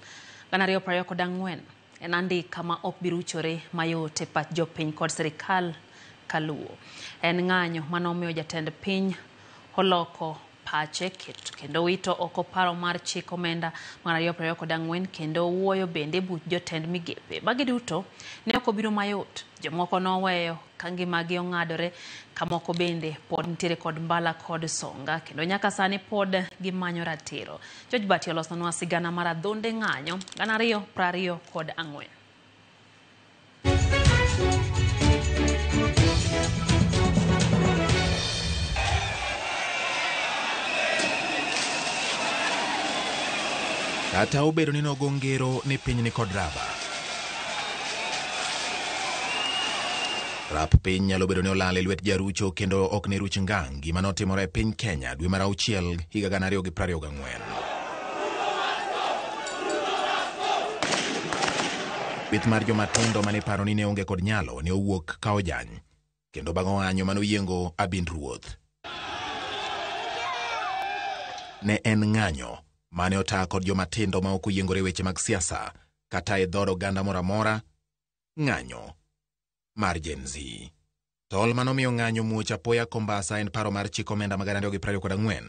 2024 en andika ma ok bi ruchore mayot e pach jopiny kod sirikal kaluwo. En ng'anyo manomiyo jatend piny oloko pache kendo wito oko paro mar chik omenda 2024 kendo wuoyo bende buch jotend migepe. Magi duto ne ok obiro mayot. Jomoko noweyo ka ngimagi ong'adore ka moko bende pod nitiere kod mbala kod songa kendo nyaka sani pod gimanyo ratiro. George Bati olosonwa sigana mar adhonde ng'anyo 2024. Kata obedo ni nogo ngero ni piny ni kod raba. Rap piny nyalo bedo ni olal e lwet jarucho kendo ok ne ruch ngang' gima notimore e piny Kenya dwe mar auchiel higa 2024. Kweth mar jomatindo mane paro ni ne onge kod nyalo ne owuok ka ojany kendo bang' ong'anyo manoyiengo abind ruoth. Ne en ng'anyo Mane ota kod joma tindo ma ok oyiengore weche mag siasa kata e dhood oganda moro amora, ng'anyo mar Gen Z. Tol manomiyo ng'anyo muoch apoya Kombasa en paro mar chik omenda mag 2024.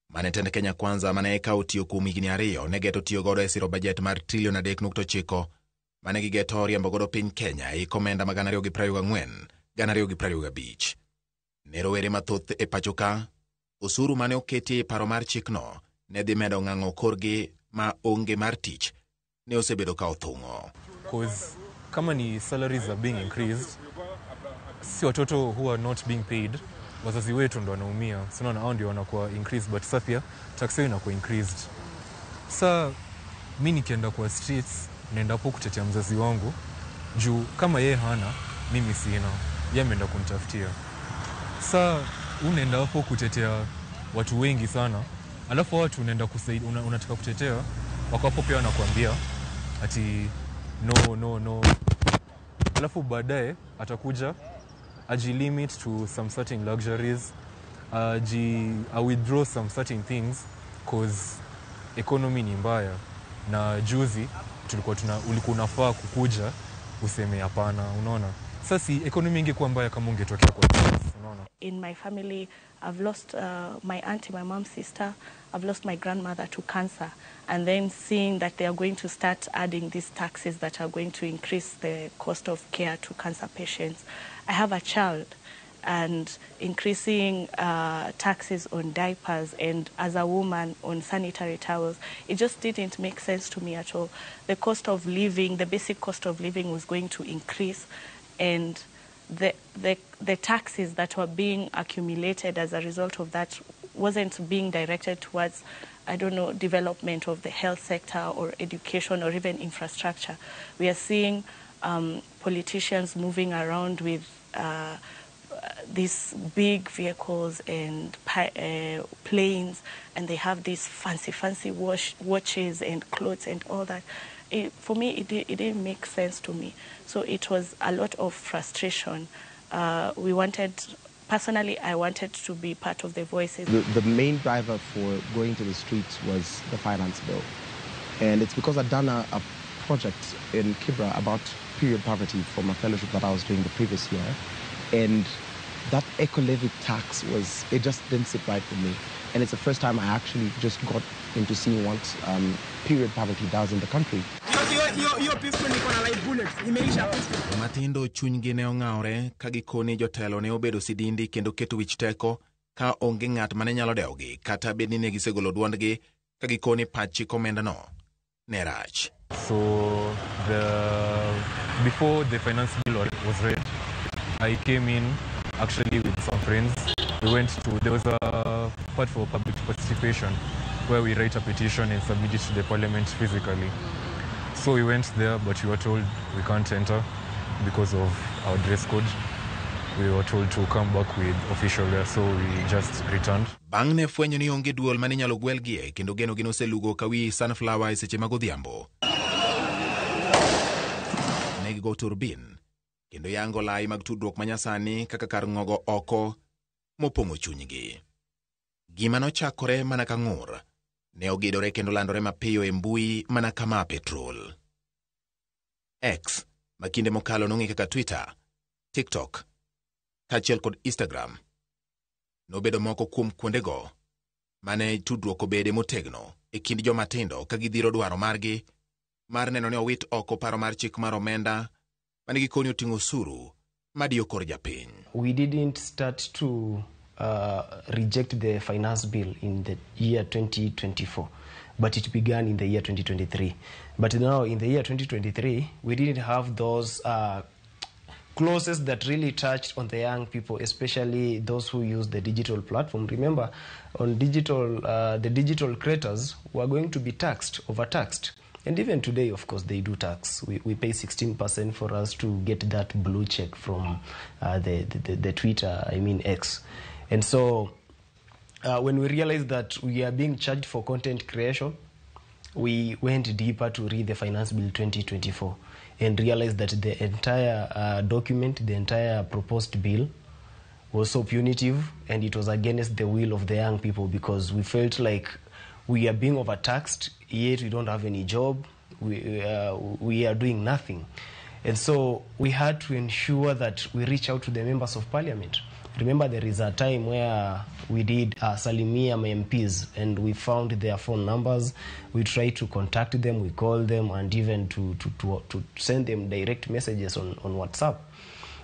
Mane tend Kenya Kwanza mane eka otiyo kuom higni 2 ne geto tiyo godo e siro bajet mar trilion 3.9 mane gigeto riembo godo piny Kenya e hik omenda mag 2024 2025. Ne rowere mathoth e pacho ka, osuru mane oketi e paro mar chikno ne dhi medo ng'ang'o korgi ma onge mar tich ne osebedo ka othung'o. Cause kama ni salaries are being increased, si watoto who are not being paid, wazazi wetu ndo wanaumia. Si unaona hao ndio wanakuwa increased, but sasa pia tax yao inakuwa increased. Sa mi nikienda kwa streets naenda hapo kutetea mzazi wangu juu kama yeye hana, mimi sina, yeye ameenda kunitafutia. Sa unaenda hapo kutetea watu wengi sana, alafu watu unaenda kusaidia, unataka kutetea wako hapo pia wanakuambia ati no no no, alafu baadaye atakuja ajilimit to some certain luxuries, a withdraw some certain things cause economy ni mbaya, na juzi tulikuwa ulikuwa unafaa kukuja useme hapana, unaona. Sasa economy ingekuwa mbaya kama ungetokea kwa sasa, unaona. In my family, I've lost my auntie, my mom's sister. I've lost my grandmother to cancer. And then seeing that they are going to start adding these taxes that are going to increase the cost of care to cancer patients. I have a child, and increasing taxes on diapers and, as a woman, on sanitary towels, it just didn't make sense to me at all. The cost of living, the basic cost of living was going to increase, and the taxes that were being accumulated as a result of that wasn't being directed towards, I don't know, development of the health sector or education or even infrastructure. We are seeing politicians moving around with these big vehicles and planes, and they have these fancy watches and clothes and all that. For me, it didn't make sense to me. So it was a lot of frustration. Personally, I wanted to be part of the voices. The main driver for going to the streets was the finance bill. And it's because I'd done a project in Kibra about period poverty from a fellowship that I was doing the previous year. And that eco-levy tax it just didn't sit right with me. And it's the first time I actually just got into seeing what period poverty does in the country. Matindo chunygi ne ong'awre ka gikoni jotelo ne obedo sidindi kendo keto wich teko ka onge ng'at mane nyalo dewogi kata bed ni ne gisegolo duondgi ka gikoni pach chik omendano ne rach. So before the finance bill was read, I came in actually with some friends. We went to, there was a part for public participation where we write a petition and submit it to the parliament physically. So we went there, but we were told we can't enter because of our dress code. We were told to come back with official wear, so we just returned. Bang' ne fwenyo ni onge duol mane inyalo gwelgie kendo geno gi noselugo ka wi sunflower e seche mag odhiambo. Ne gigo turbin kendo yango lai mag tudruok manyasani kaka kar ng'ogo oko mopong'o chunygi. Gima nochakore mana ka ng'ur ne ogidore kendo landore mapiyo e mbui mana kama petrol. X, ma kinde mokalo nong'e kaka Twitter, TikTok, kaachiel kod Instagram, nobedo moko kuom kuondego mane tudruok obede motegno e kind joma tindo ka gidhiro dwaro margi mar neno ni owit oko paro mar chik mar omenda mane gikoni oting'o osuru madiyo kor japiny. We didn't start to reject the finance bill in the year 2024, but it began in the year 2023. But now in the year 2023, we didn't have those clauses that really touched on the young people, especially those who use the digital platform. Remember, on digital, the digital creators were going to be taxed, overtaxed. And even today, of course, they do tax. We pay 16% for us to get that blue check from the Twitter, I mean X. And so when we realized that we are being charged for content creation, we went deeper to read the Finance Bill 2024 and realized that the entire document, the entire proposed bill was so punitive, and it was against the will of the young people, because we felt like We are being overtaxed, yet we don't have any job. We are doing nothing. And so we had to ensure that we reach out to the members of parliament. Remember, there is a time where we did Salimia MPs and we found their phone numbers. We tried to contact them, we called them, and even to send them direct messages on WhatsApp.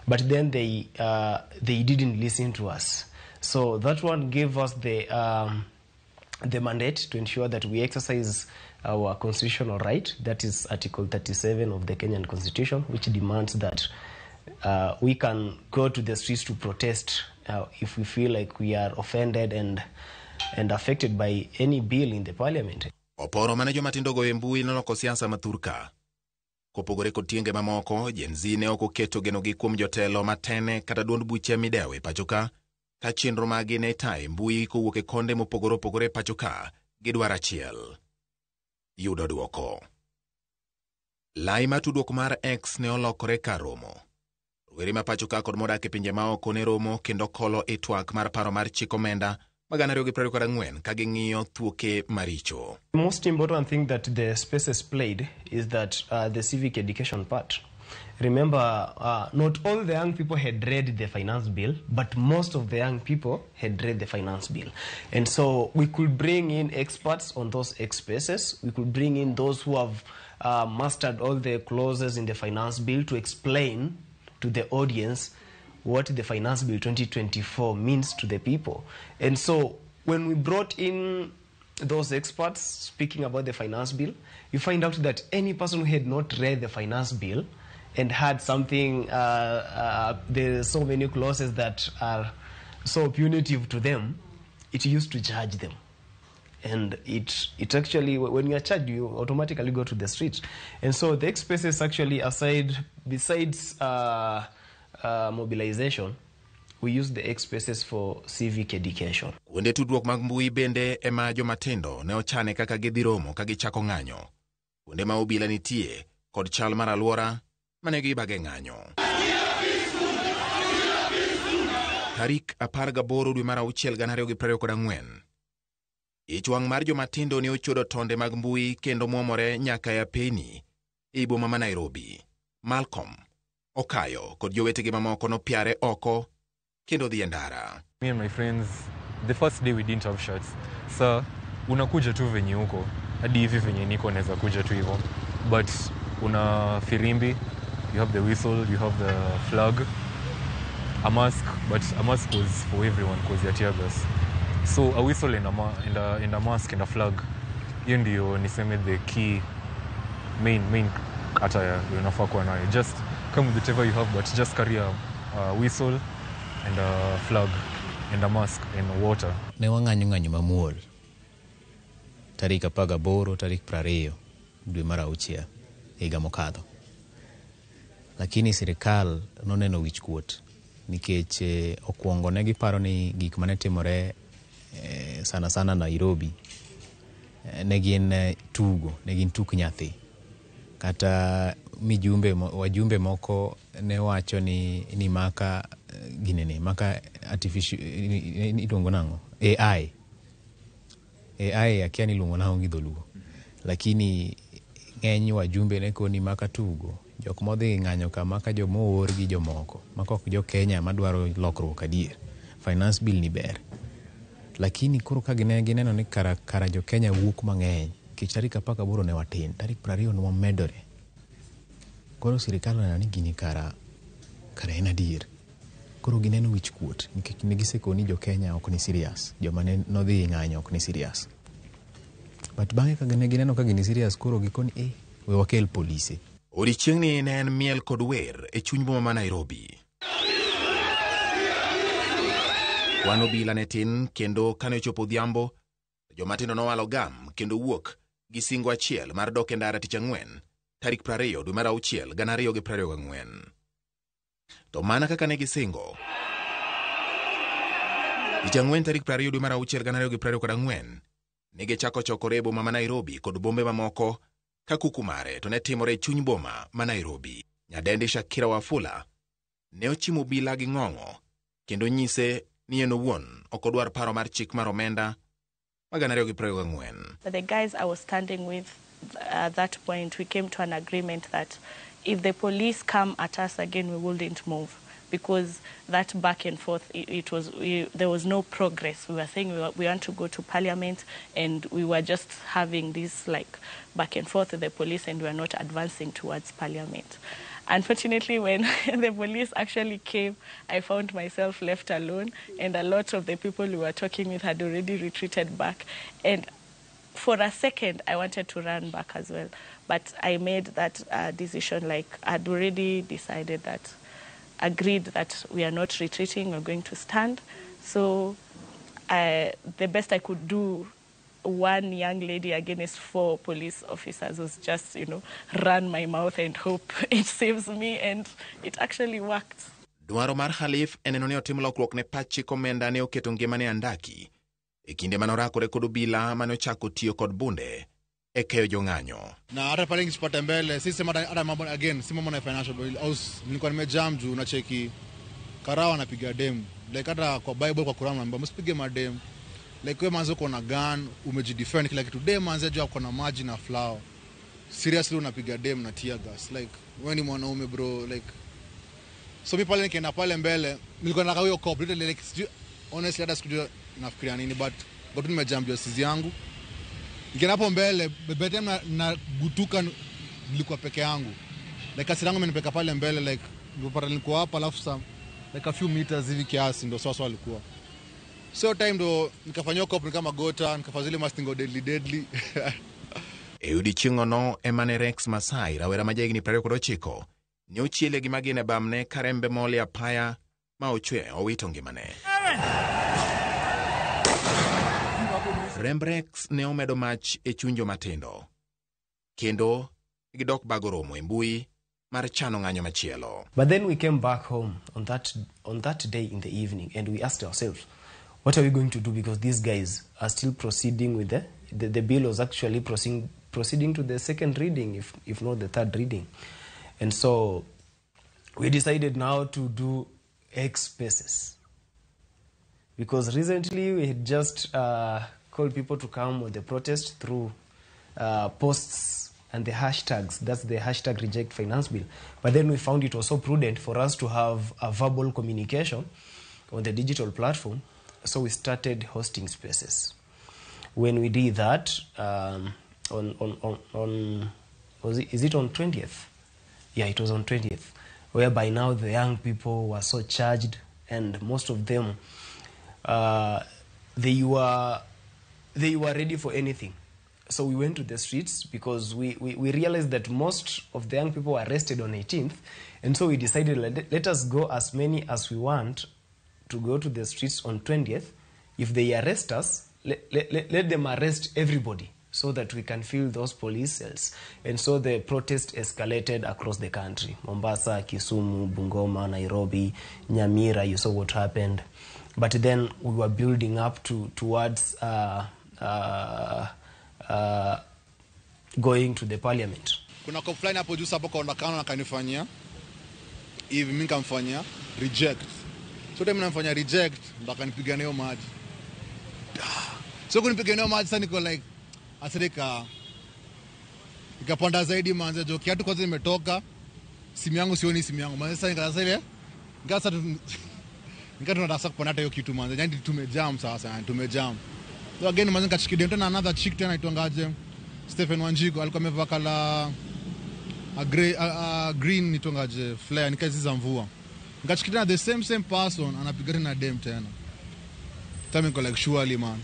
But then they didn't listen to us. So that one gave us the mandate to ensure that we exercise our constitutional right. That is Article 37 of the Kenyan Constitution, which demands that we can go to the streets to protest if we feel like we are offended and affected by any bill in the parliament. Oporo mane jomatindo go e mbui noloko siasa mathurka. Kopogore kod tienge mamoko, Gen Z ne ok oketo genogi kuom jotelo matene kata duond buche midewo e pachoka, ka chenro magi ne itayo e mbui kowuok e konde mopogore opogore e pachoka gi dwaro achiel: yudo duoko. Lai mar tudruok mar X ne olokore kar romo. Rowere ma pachoka kod modak e pinje maoko ne romo kendo kolo e twak mar paro mar chik omenda mag 2024 ka ging'iyo thuoke maricho. The most important thing that the spaces played is that the civic education part. Remember, not all the young people had read the finance bill, but most of the young people had read the finance bill. And so we could bring in experts on those spaces. We could bring in those who have mastered all the clauses in the finance bill to explain to the audience what the Finance Bill 2024 means to the people. And so when we brought in those experts speaking about the finance bill, you find out that any person who had not read the finance bill and had something, there's so many clauses that are so punitive to them, it used to judge them. And it actually, when you are charged, you automatically go to the street. And so the expenses actually, aside, besides mobilization, we use the expenses for civic education. Kuonde tudruok mag mbui bende ema jomatindo ne ochane kaka gidhi romo ka gichako ng'anyo. Kuonde ma obila nitie kod chal mar alwora mane gibage ng'anyo. Tarik 18 dwe mar auchiel 2024. Ich wang' mar jomatindo ne ochodo tonde mag mbui kendo mwomore nyaka e apeni ei boma ma Nairobi. Malcolm Okayo kod jowetegi mamoko nopiare oko kendo dhi e ndara. Me and my friends, the first day we didn't have shirts. Sa unakuja tu venye huko, hadi hivi venye niko naweza kuja tu hivyo. But una firimbi, you have the whistle, you have the flag, a mask, but a mask was for everyone because ya tear gas. So a whistle and a mask and a flag, hiyo ndio niseme the key main attire unafaa kuwa nayo. Just come with whatever you have, but just carry a whistle and a flag and a mask and water. Ne wang'anyo ng'anyo mamuol tarik 18 tarik 20 dwe mar auchiel higa mokadho, lakini sirikal noneno wich kuot nikech okwongo ne giparo ni gik mane timore sana sana Nairobi ne gin tugo, ne gin tuk nyathi. Kata mijumbe wajumbe moko ne wacho ni maka ginene maka artificial iluongo nang'o AI akia ni iluongo nang'o gi dholuo, lakini ng'eny wajumbe ne koni maka tugo jok modhi ng'anyo ka maka joma oor gi jomoko maka ok jo Kenya madwaro lokruok adier. Finance bill ni ber, lakini koro ka gineno ni kara jo Kenya wuok mang'eny nikech tarik 18 ne watin, tarik 20 ne wamedore. Koro sirikal oneno ni gini kara en adier. Koro gineno wich kuot nikech ne gisekoni jo Kenya ok ni serious, joma ne nodhi ng'anyo ok ni serious. But bang'e ka ne gineno ka gini serious, koro gikoni we wakel polise. Odiechieng'ni ne en miel kod wer e chuny boma ma Nairobi. Kwan obila ne tin kendo kane ochopo odhiambo, jomatindo nowalo gam kendo wuok gi singo achiel mar dok e ndara tich ang'wen tarik 20 dwe mar auchiel 2024. To mana kaka ne gisingo, tich ang'wen tarik 20 dwe mar auchiel 2024 ne gichako chokore e boma ma Nairobi kod bombe mamoko ka kuku mare to ne timore e chuny boma ma Nairobi. Nyadendi Shakira Wafula ne ochimo obila gi ng'ong'o kendo nyise ni en owuon ok odwar paro mar chik mar omenda ma 2024. But the guys I was standing with at that point, we came to an agreement that if the police come at us again, we wouldn't move, because that back and forth, there was no progress. We were saying we want to go to parliament, and we were just having this like back and forth with the police, and we were not advancing towards parliament. Unfortunately, when the police actually came, I found myself left alone, and a lot of the people we were talking with had already retreated back. And for a second, I wanted to run back as well. But I made that decision, like I'd already decided that, agreed that we are not retreating, we're going to stand. So the best I could do, one young lady against 4 police officers, was just, you know, run my mouth and hope it saves me, and it actually worked. Dwaro mar Khalif en neno ni otim lokruok ne pach chik omenda ne oketo ngimane andaki e kinde mane orakore kod obila mane ochako tiyo kod bunde e keyo jong'anyo. Na hata pale nikipata mbele si sema hata mambo again si mambo na financial bill au nilikuwa nimejam juu nacheki karawa anapiga dem like hata kwa Bible kwa Quran naomba msipige madem like wewe manzo uko na gun umejidefend kila kitu dem manzo juu uko na maji na flower seriously unapiga dem na tear gas like wewe ni mwanaume bro like so mimi pale nikienda pale mbele nilikuwa nataka huyo cop literally like honestly hata sikujua nafikiria nini but got nimejam juu sizi yangu. Nikienda hapo mbele bebe na gutuka nilikuwa peke yangu. Like hasira yangu imenipeka pale mbele like nilipata nilikuwa hapa alafu some like a few meters hivi kiasi ndo sasa walikuwa. So time ndo nikafanywa cop kama gota nikafanya zile mastingo deadly deadly. E odiechieng'no ema ne Rex Masai rawera ma jahigni 29 ne ochiele gi magina e bamne ka rembe mol e apaya ma ochwe owito ngimane. Remb Rex ne omedo mach e chuny jomatindo kendo gidok bago romo e mbui mar chano ng'anyo machielo. But then we came back home on that day in the evening and we asked ourselves, what are we going to do, because these guys are still proceeding with the bill was actually proceeding to the second reading, if not the third reading. And so we decided now to do X spaces, because recently we had just called people to come on the protest through posts and the hashtags. That's the hashtag reject finance bill. But then we found it was so prudent for us to have a verbal communication on the digital platform. So we started hosting spaces. When we did that, is it on 20th? Yeah, it was on 20th, whereby now the young people were so charged, and most of them, they were ready for anything. So we went to the streets because we realized that most of the young people were arrested on 18th, and so we decided let us go as many as we want to go to the streets on 20th. If they arrest us, let them arrest everybody so that we can fill those police cells. And so the protest escalated across the country. Mombasa, Kisumu, Bungoma, Nairobi, Nyamira, you saw what happened. But then we were building up towards going to the parliament. Kuna cop fulani hapo juu hapo kaonekana akanifanyia hivi, mimi nikamfanyia reject. So time namfanyia reject ndo akanipiga nayo maji. So kunipiga nayo maji sasa niko like asirika ikapanda zaidi manze jo kiatu kwanza nimetoka simu yangu sioni simu yangu manze sasa nikaanza ile ngasa tunataka kupanda hata hiyo kitu manze yani tumejam sasa yani tumejam. So again manze nikashikilia tena another chick tena aitwangaje Stephen Wanjigo alikuwa amevaa kala a grey a green nitongaje flare nikazi za mvua. Nikashikilia the same person anapiga tena dem tena. Tami niko like surely man.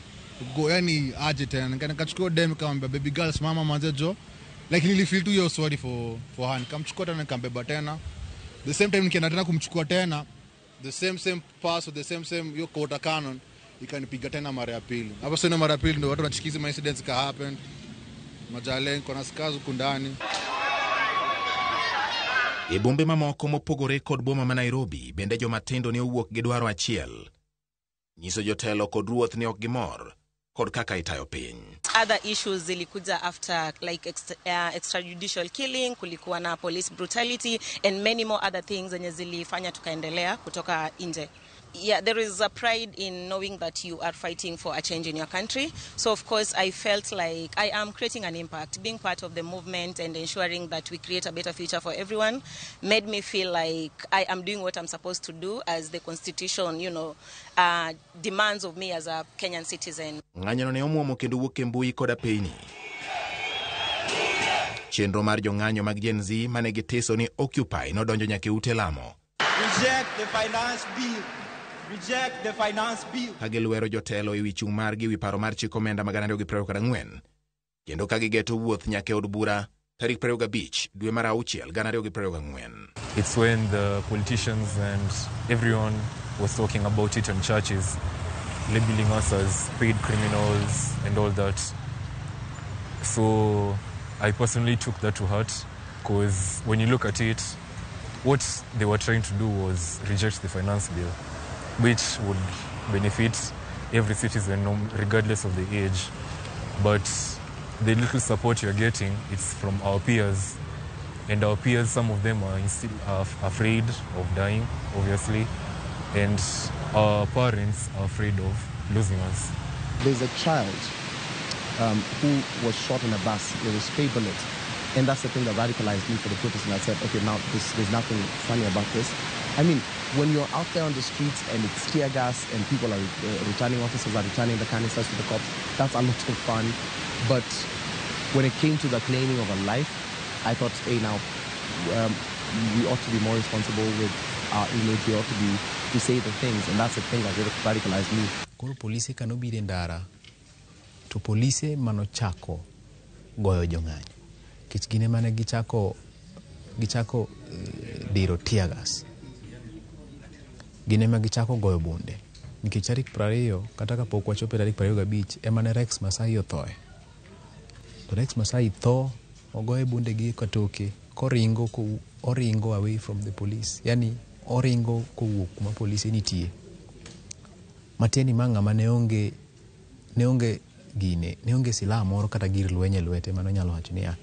Go yani aje tena nikachukua dem nikamwambia baby girl simama manze jo. Like nilifeel tu yo sorry for her. Nikamchukua tena nikambeba tena. The same time nikienda tena kumchukua tena the same pass the same yo quarter cannon ikanipiga tena mara ya pili. Hapo sio mara ya pili ndio watu wanachikiza ma incidents ka happen. Majale niko na scars huku ndani. E bombe mamoko mopogore kod boma ma Nairobi bende jomatindo ne owuok gi dwaro achiel. Nyiso jotelo kod ruoth ne ok gimor kod kaka itayo piny. Other issues zilikuja after like extrajudicial killing, kulikuwa na police brutality and many more other things zenye zilifanya tukaendelea kutoka nje. Yeah, there is a pride in knowing that you are fighting for a change in your country. So, of course, I felt like I am creating an impact. Being part of the movement and ensuring that we create a better future for everyone made me feel like I am doing what I'm supposed to do as the Constitution, demands of me as a Kenyan citizen. Ng'anyono ne omuomo kendo wuok e mbui koda peyni. Chenro mar jong'anyo mag Gen Z mane gitiso ni Occupy nodonjo nyaka e ute lamo. Reject the finance bill. Reject the finance bill. Ka gilwero jotelo e wi chung' margi e wi paro mar chik omenda mag 2024 kendo ka gigeto wuoth nyaka e od bura tarik 25 dwe mar auchiel 2024. It's when the politicians and everyone was talking about it in churches, labeling us as paid criminals and all that. So I personally took that to heart, because when you look at it, what they were trying to do was reject the finance bill, which would benefit every citizen regardless of the age. But the little support you're getting, it's from our peers. And our peers, some of them are still afraid of dying, obviously. And our parents are afraid of losing us. There's a child who was shot in a bus. It was stray bullet. And that's the thing that radicalized me for the protest. And I said, okay, now there's nothing funny about this. I mean, when you're out there on the streets and it's tear gas and people are returning, officers are returning the canisters to the cops, that's a lot of fun. But when it came to the claiming of a life, I thought, hey, now we ought to be more responsible with our image. We ought to say the things. And that's the thing that really radicalized me. Koro polise kanobiro e ndara, to polise manochako goyo jong'anyo. Nikech gin ema ne gichako diro tear gas. Gin ema gichako goyo bunde. Nikech tarik 20 kata kapok wachopo e tarik 25 ema ne Rex Masai othoe. To Rex Masai tho ogoye bunde gi katoke koringo oringo away from the police. Yani oringo kowuok kuma polise nitie. Matieni ma ng'ama ne onge gine, ne onge silaha moro kata gir lweny e lwete mano nyalo wacho niya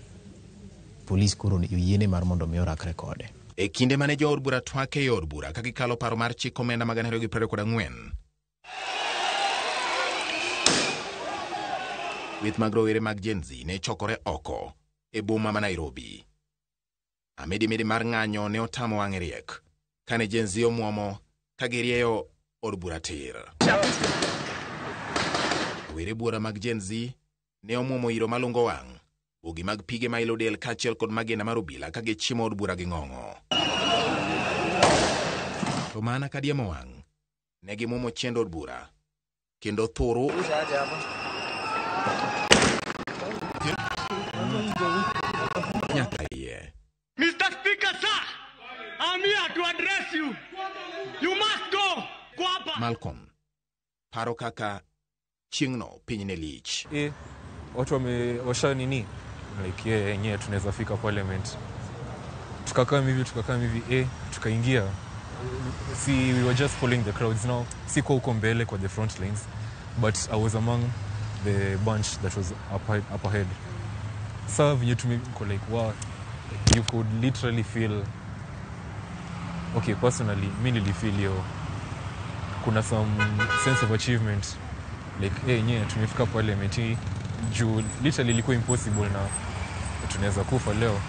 polis koro oyiene mar mondo mi orakre kode. E kinde mane jood bura twak e od bura ka gikalo paro mar chik omenda mag 2024. Kweth mag rowere mag Gen Z ne chokore oko e boma ma Nairobi. Amidimidi mar ng'anyo ne otamo wang'e riek kane Gen Z omuomo ka girieyo od bura tir. Rowere buora mag Gen Z ne omuomo iro malungo wang', bogi mag pige mailo del kaachiel kod magina mar obila ka gichimo od bura gi ng'ong'o. To mana ka diemo wang', ne gimuomo chiend od bura kendo thuru nyaka iye. Mr. Speaker, sir, I'm here to address you. You must go. Malcolm paro kaka chieng'no piny ne lich. Watu wamewasha nini? Like yenyewe tunaweza fika parliament. Tukakaa hivi, tukaingia. See, we were just following the crowds now. Sikuwa huko mbele kwa the front lines, but I was among the bunch that was up ahead. Sa venye tumeko like wow, you could literally feel, okay, personally mi nilifeel hiyo kuna some sense of achievement like hey, nye tumefika parliament hii juu literally ilikuwa impossible na tunaweza kufa leo.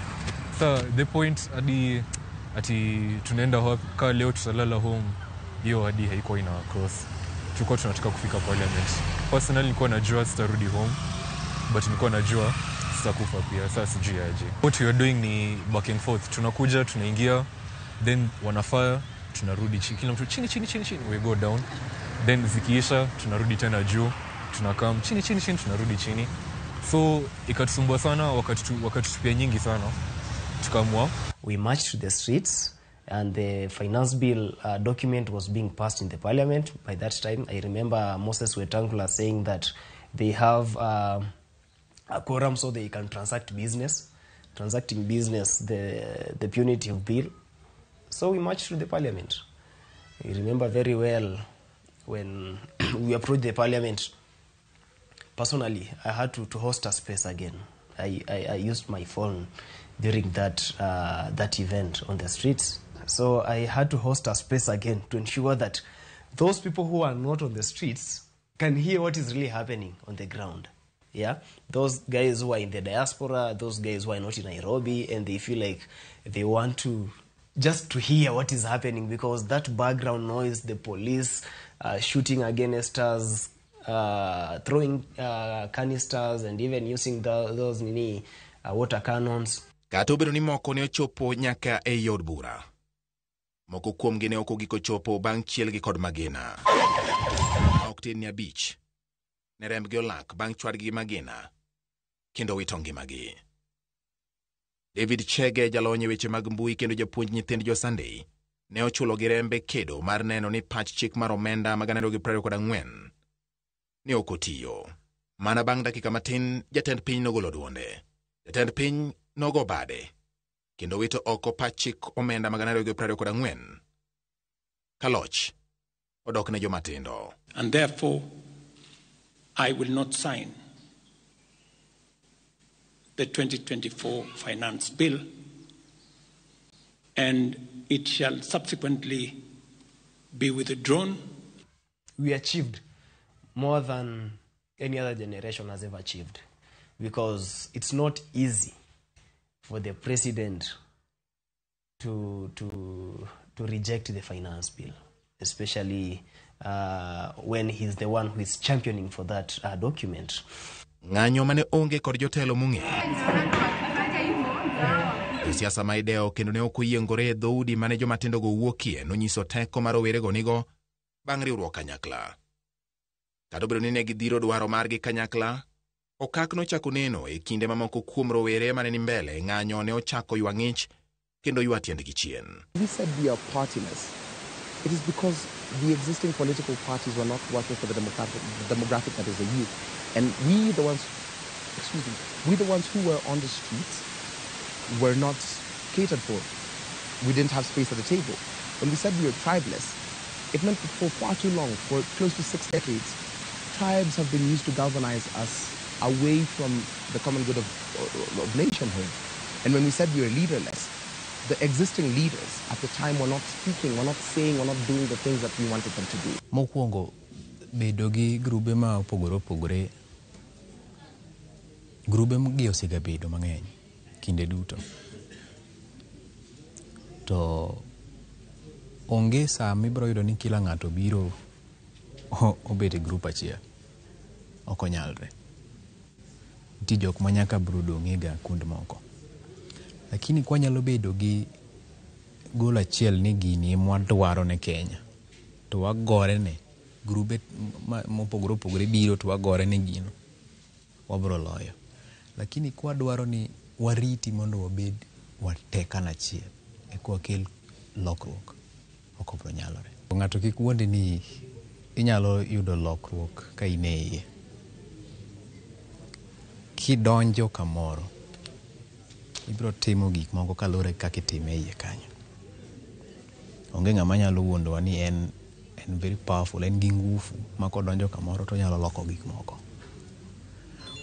So the point hadi ati tunaenda kaa leo tutalala home, hiyo hadi haikuwa ina cross. Tulikuwa tunataka kufika parliament. Personally nilikuwa najua sitarudi home, but nilikuwa najua sitakufa pia. Sasa sijui aje. What we are doing ni back and forth. Tunakuja, tunaingia, then wanafire, tunarudi chini. Kila mtu chini chini chini chini, we go down. Then zikiisha tunarudi tena juu, tunakam chini chini chini, tunarudi chini. So ikatusumbua sana, wakatutupia nyingi sana. Tukaamua. We marched to the streets and the finance bill document was being passed in the parliament. By that time, I remember Moses Wetangula saying that they have a quorum so they can transact business. Transacting business, the punitive bill. So we marched to the parliament. I remember very well when we approached the parliament. Personally, I had to host a space again. I used my phone during that event on the streets. So I had to host a space again to ensure that Those people who are not on the streets can hear what is really happening on the ground. Yeah, those guys who are in the diaspora, those guys who are not in Nairobi, and they feel like they want to just to hear what is happening, because that background noise, the police shooting against us, throwing canisters, and even using those nini water cannons. Kata obedo ni moko ne ochopo nyaka ei od bura. Moko kuomgi ne ok ogiko chopo bang' chielgi kod magina. Ok tin ni 5 ne rembgi olak bang' chwadgi gi magina kendo wito ngimagi. David Chege, jalony e weche mag mbui kendo japuonj nyithind jo Sunday, ne ochulo gi rembe kedo mar neno ni pach chik mar omenda mag 2024 ne ok otiyo. Mana bang' dakika matin, jatend piny nogolo duonde. Jatend piny nogo bade kendo wito oko pach chik omenda mag 2024 ka loch odok ne jomatindo. And therefore, I will not sign the 2024 Finance Bill, and it shall subsequently be withdrawn. We achieved more than any other generation has ever achieved, because it's not easy for the president to reject the finance bill, especially when he's the one who is championing for that document. Ng'anyo mane onge kod jotelo mong'e. Josiasa ma ideo kendo ne ok oyiengore e dhoudi mane jomatindogo wuokie nonyiso teko ma rowerego nigo bang' riwruok kanyakla. Kata obedo ni ne gidhiro dwaro margi kanyakla, okak nochako neno e kinde mamoko kuom rowere mane ni mbele ng'anyo ne ochako ywa ng'ich kendo ywa tiendgi chien. We said we are partyless. It is because the existing political parties were not working for the demographic that is the youth. And we the ones who were on the streets were not catered for. We didn't have space at the table. When we said we were tribeless, it meant that for far too long, for close to 6 decades, tribes have been used to galvanize us away from the common good of nationhood. And when we said we were leaderless, the existing leaders at the time were not speaking, were not saying, were not doing the things that we wanted them to do. Mokwongo, bedo gi grube ma opogore opogore, grube gi osegabedo mang'eny kinde duto. To onge saa mibiro yudo ni kila ng'ato biro obet e grup achiel. Ok onyalre. Nitie jok ma nyaka biro dong'e ga kuond moko. Lakini kwanyalo bedo gi gol achiel ni gini ema wadwaro ne Kenya, to wagore ne grube mopogore opogore biro to wagore ne gino, wabiro loyo. Lakini kwadwaro ni wariti mondo wabed watek kanachiel eka wakel lokruok, ok obiro nyalore. Ng'ato kik wuondi ni inyalo yudo lokruok ka in e iye. Kidonjo kamoro, ibiro timo gik moko kaluwore gi kaka itime e iye kanyo. Onge ng'ama nyalo wuondowa ni en very powerful, en gi ngufu ma kodonjo kamoro to onyalo loko gik moko.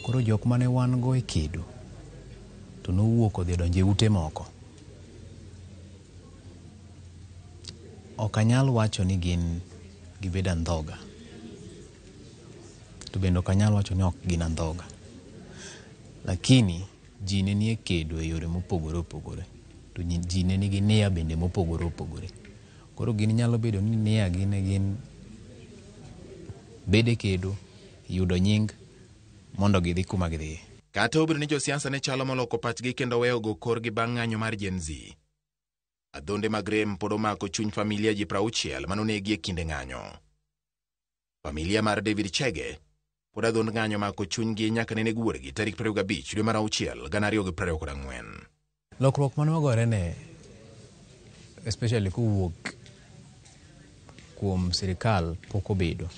Koro jok mane wan go e kedo to nowuok odhi odonjo e ute moko. Ok anyal wacho ni gin gibedo andhoga, to bende ok anyal wacho ni ok gin andhoga. Lakini ji ne nie kedo e yore mopogore opogore, to ji ne nigi nia bende mopogore opogore. Koro gin nyalo bedo ni nia gi ne gin bede kedo, yudo nying mondo gidhi kuma gidhiye. Kata obedo ni josiasa ne chalo moloko pachgi kendo weyo go korgi bang' ng'anyo mar Gen Z, adhonde mag rem pod omako chuny familia ji 60 manonegi e kinde ng'anyo. Familia mar David Chege pod adhond ng'anyo mako chunygi nyaka nene wuorgi tarik 25 dwe mar 6 2024. Lokruok mane wagore ne, especially kowuok kuom sirikal, pok obedo.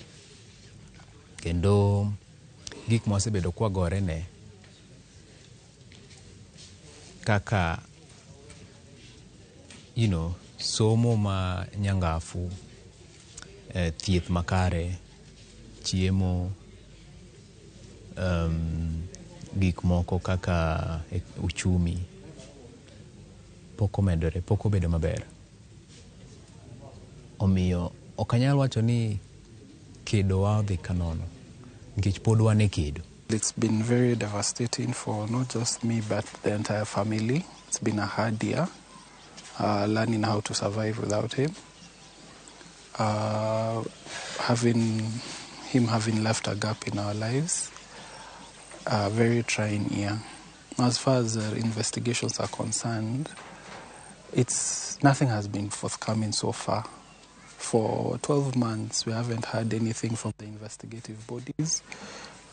Kendo gik mwasebedo kwagore ne kaka somo ma nyangafu, thieth makare, chiemo, gik moko kaka uchumi pok omedore, pok obedo maber. Omiyo Ok anyal wacho ni kedo wa odhi kanono nikech pod wan e kedo. It's been very devastating for not just me but the entire family. It's been a hard year, learning how to survive without him. Having left a gap in our lives, a very trying year. As far as investigations are concerned, nothing has been forthcoming so far. For 12 months, we haven't heard anything from the investigative bodies.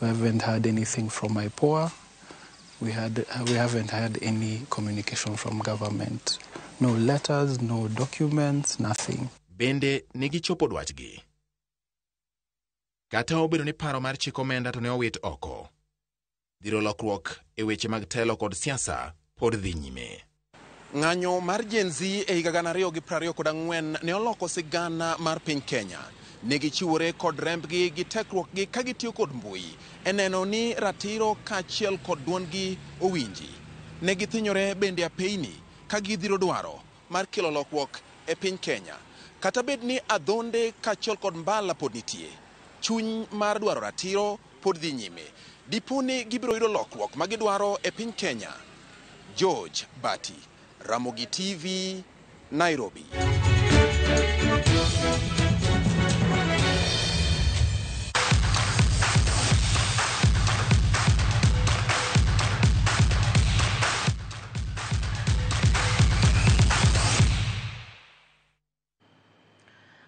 We haven't heard anything from IPOA. We haven't had any communication from government. No letters, no documents, nothing. Bende negichopo dwachgi. Kata obedo ni paro mar chik omenda to ne owit oko. Dhiro lokruok e weche mag telo kod siasa pod dhi nyime. Ng'anyo mar Gen Z e higa 2024 ne oloko sigana mar piny Kenya. Negichiwore kod rembgi gi tekruokgi ka gitiyo kod mbui e neno ni ratiro kaachiel kod duondgi owinji. Negithinyore bende apeyni ka gidhiro dwaro mar kelo lokruok e piny Kenya. Kata bed ni adhonde kaachiel kod mbala pod nitie, chuny mar dwaro ratiro pod dhi nyime. Dipo ni gibiro yudo lokruok ma gidwaro e piny Kenya. George Bati, Ramogi TV, Nairobi.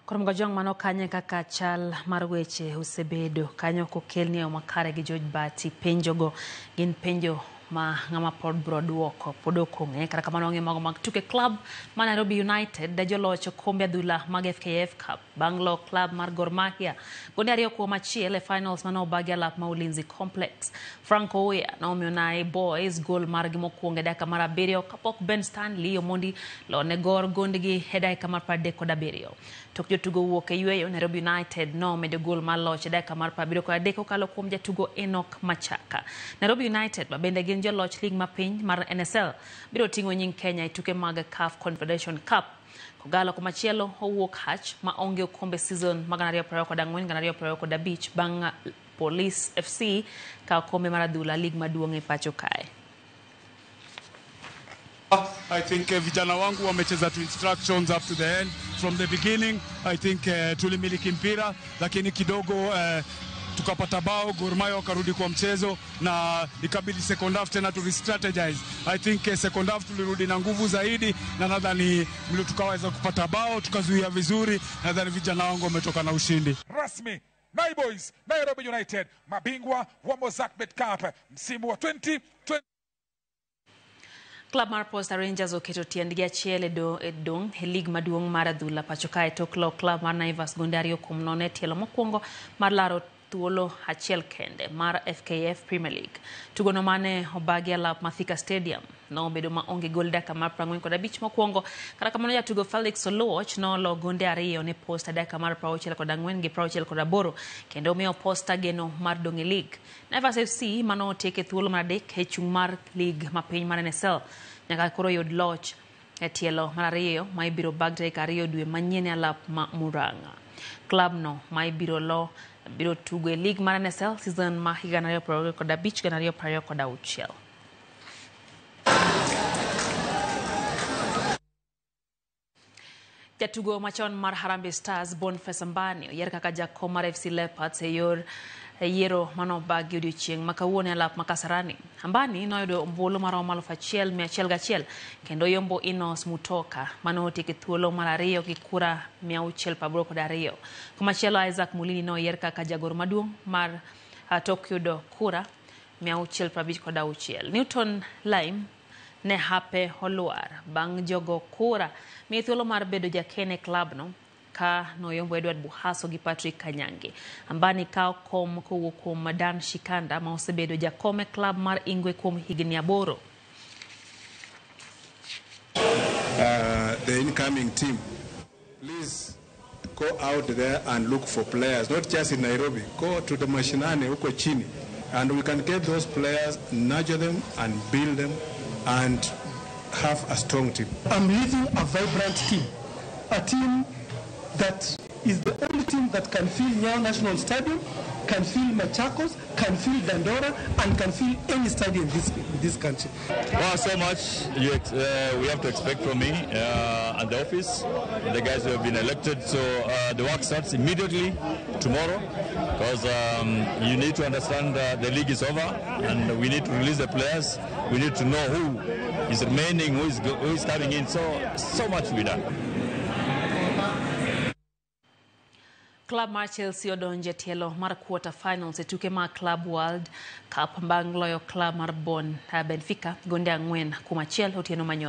Koro Mgojong mano kanye kaka chal mar weche osebedo kanyo kokelni e makare gi George Bati. Penjogo gin penjo ma ng'ama pod bro duoko pod ok ong'e. Kata kamano ong'e mago mag tuke club ma Nairobi United da joloch okombe adhula mag FKF Cup bang' lo club mar Gor Mahia gonde 2-1 e finals mane obagi alap ma Ulinzi Complex. Franco Oya nomiyo Nai Boys gol margi mokwongo e dakika mar 7 kapok Ben Stanley Omondi lone Gor gondgi e dakika mar 37. Tok jotugo wuok e yweyo, Nairobi United nomedo gol mar loch e dakika mar 73 kokalo kuom jatugo Enoch Machaka. Nairobi United ma bende gin joloch lig mapiny mar NSL biro ting'o nying Kenya e tuke mag CAF Confederation Cup. Kogalo komachielo owuok hach ma onge okombe season mag 2024-2025 bang' Police FC ka okombe mar adhula lig maduong' e pacho kae. I think vijana wangu wamecheza to instructions up to the end. From the beginning, I think tulimiliki mpira, lakini kidogo tukapata bao, Gor Mahia wakarudi kwa mchezo na ikabidi second half tena tu re-strategize. I think second half tulirudi na nguvu zaidi na nadhani tukaweza kupata bao, tukazuia vizuri. Nadhani vijana wangu wametoka na ushindi. Rasmi Nai Boys, Nairobi United, mabingwa wa Mozart Bet Cup msimu wa 2020. Club mar Posta Rangers oketo tiendgi achiel e dong' e lig maduong' mar adhula pacho kae tok lo club mar Naivas gonde 2-0 e tielo mokwongo mar laro thuolo achiel kende mar FKF Premier League. Tugono mane obagi alap ma Thika Stadium nobedo ma onge gol dakika mar 45 mokwongo. Kata kamano jatugo Felix Oluoch nolo gonde 2 ne Posta dakika mar 64 gi 68 kendo omiyo Posta geno mar dong' e lig. Naivas FC mano otieke thuolo mar 3 e chung' mar lig mapiny mar NSL nyaka koro yud loch e tielo mar 2 ma ibiro bag tarik 2 dwe manyien e alap ma Murang'a. Club no ma ibiro lo biro tugo e lig mar NSL season ma higa 2025 2026. Jatugo machon mar Harambee Stars Boniface Ambani oyier kaka jakom mar FC Leopards e yor yiero manobagi odiochieng' ma kawuono e alap ma Kasarani. Ambani noyudo ombulu maromo 1101 kendo yombo Enos Mutoka mane otieko thuolo mar 2 gi kura 682. Komachielo Isaac Mulini noyier kaka jagoro maduong' mar tok yudo kura 656. Newton Lime ne hape olwar bang' jogo kura miye thuolo mar bedo jakene klabno ka noyombo Edward Buhaso gi Patrick Kanyange. Ambani kawo kom kowuok kuom Dan Shikanda ma osebedo jakom e klab mar Ingwe kuom higni 8. The incoming team, please go out there and look for players, not just in Nairobi. Go to the mashinani huko chini, and we can get those players, nurture them and build them and have a strong team. I'm leading a vibrant team, a team that is the only team that can fill Nyayo National Stadium, can fill Machakos, can fill Dandora, and can fill any stadium in this country. Well, so much we have to expect from me at the office, the guys who have been elected. So the work starts immediately tomorrow, because you need to understand the league is over and we need to release the players. We need to know who is remaining, who is coming in. So much to be done. Club mar Chelsea odonje tielo mar quarter finals e tuke mag Club World Cup bang' loyo club mar Benfica gonde 4-1 otieno manyoro.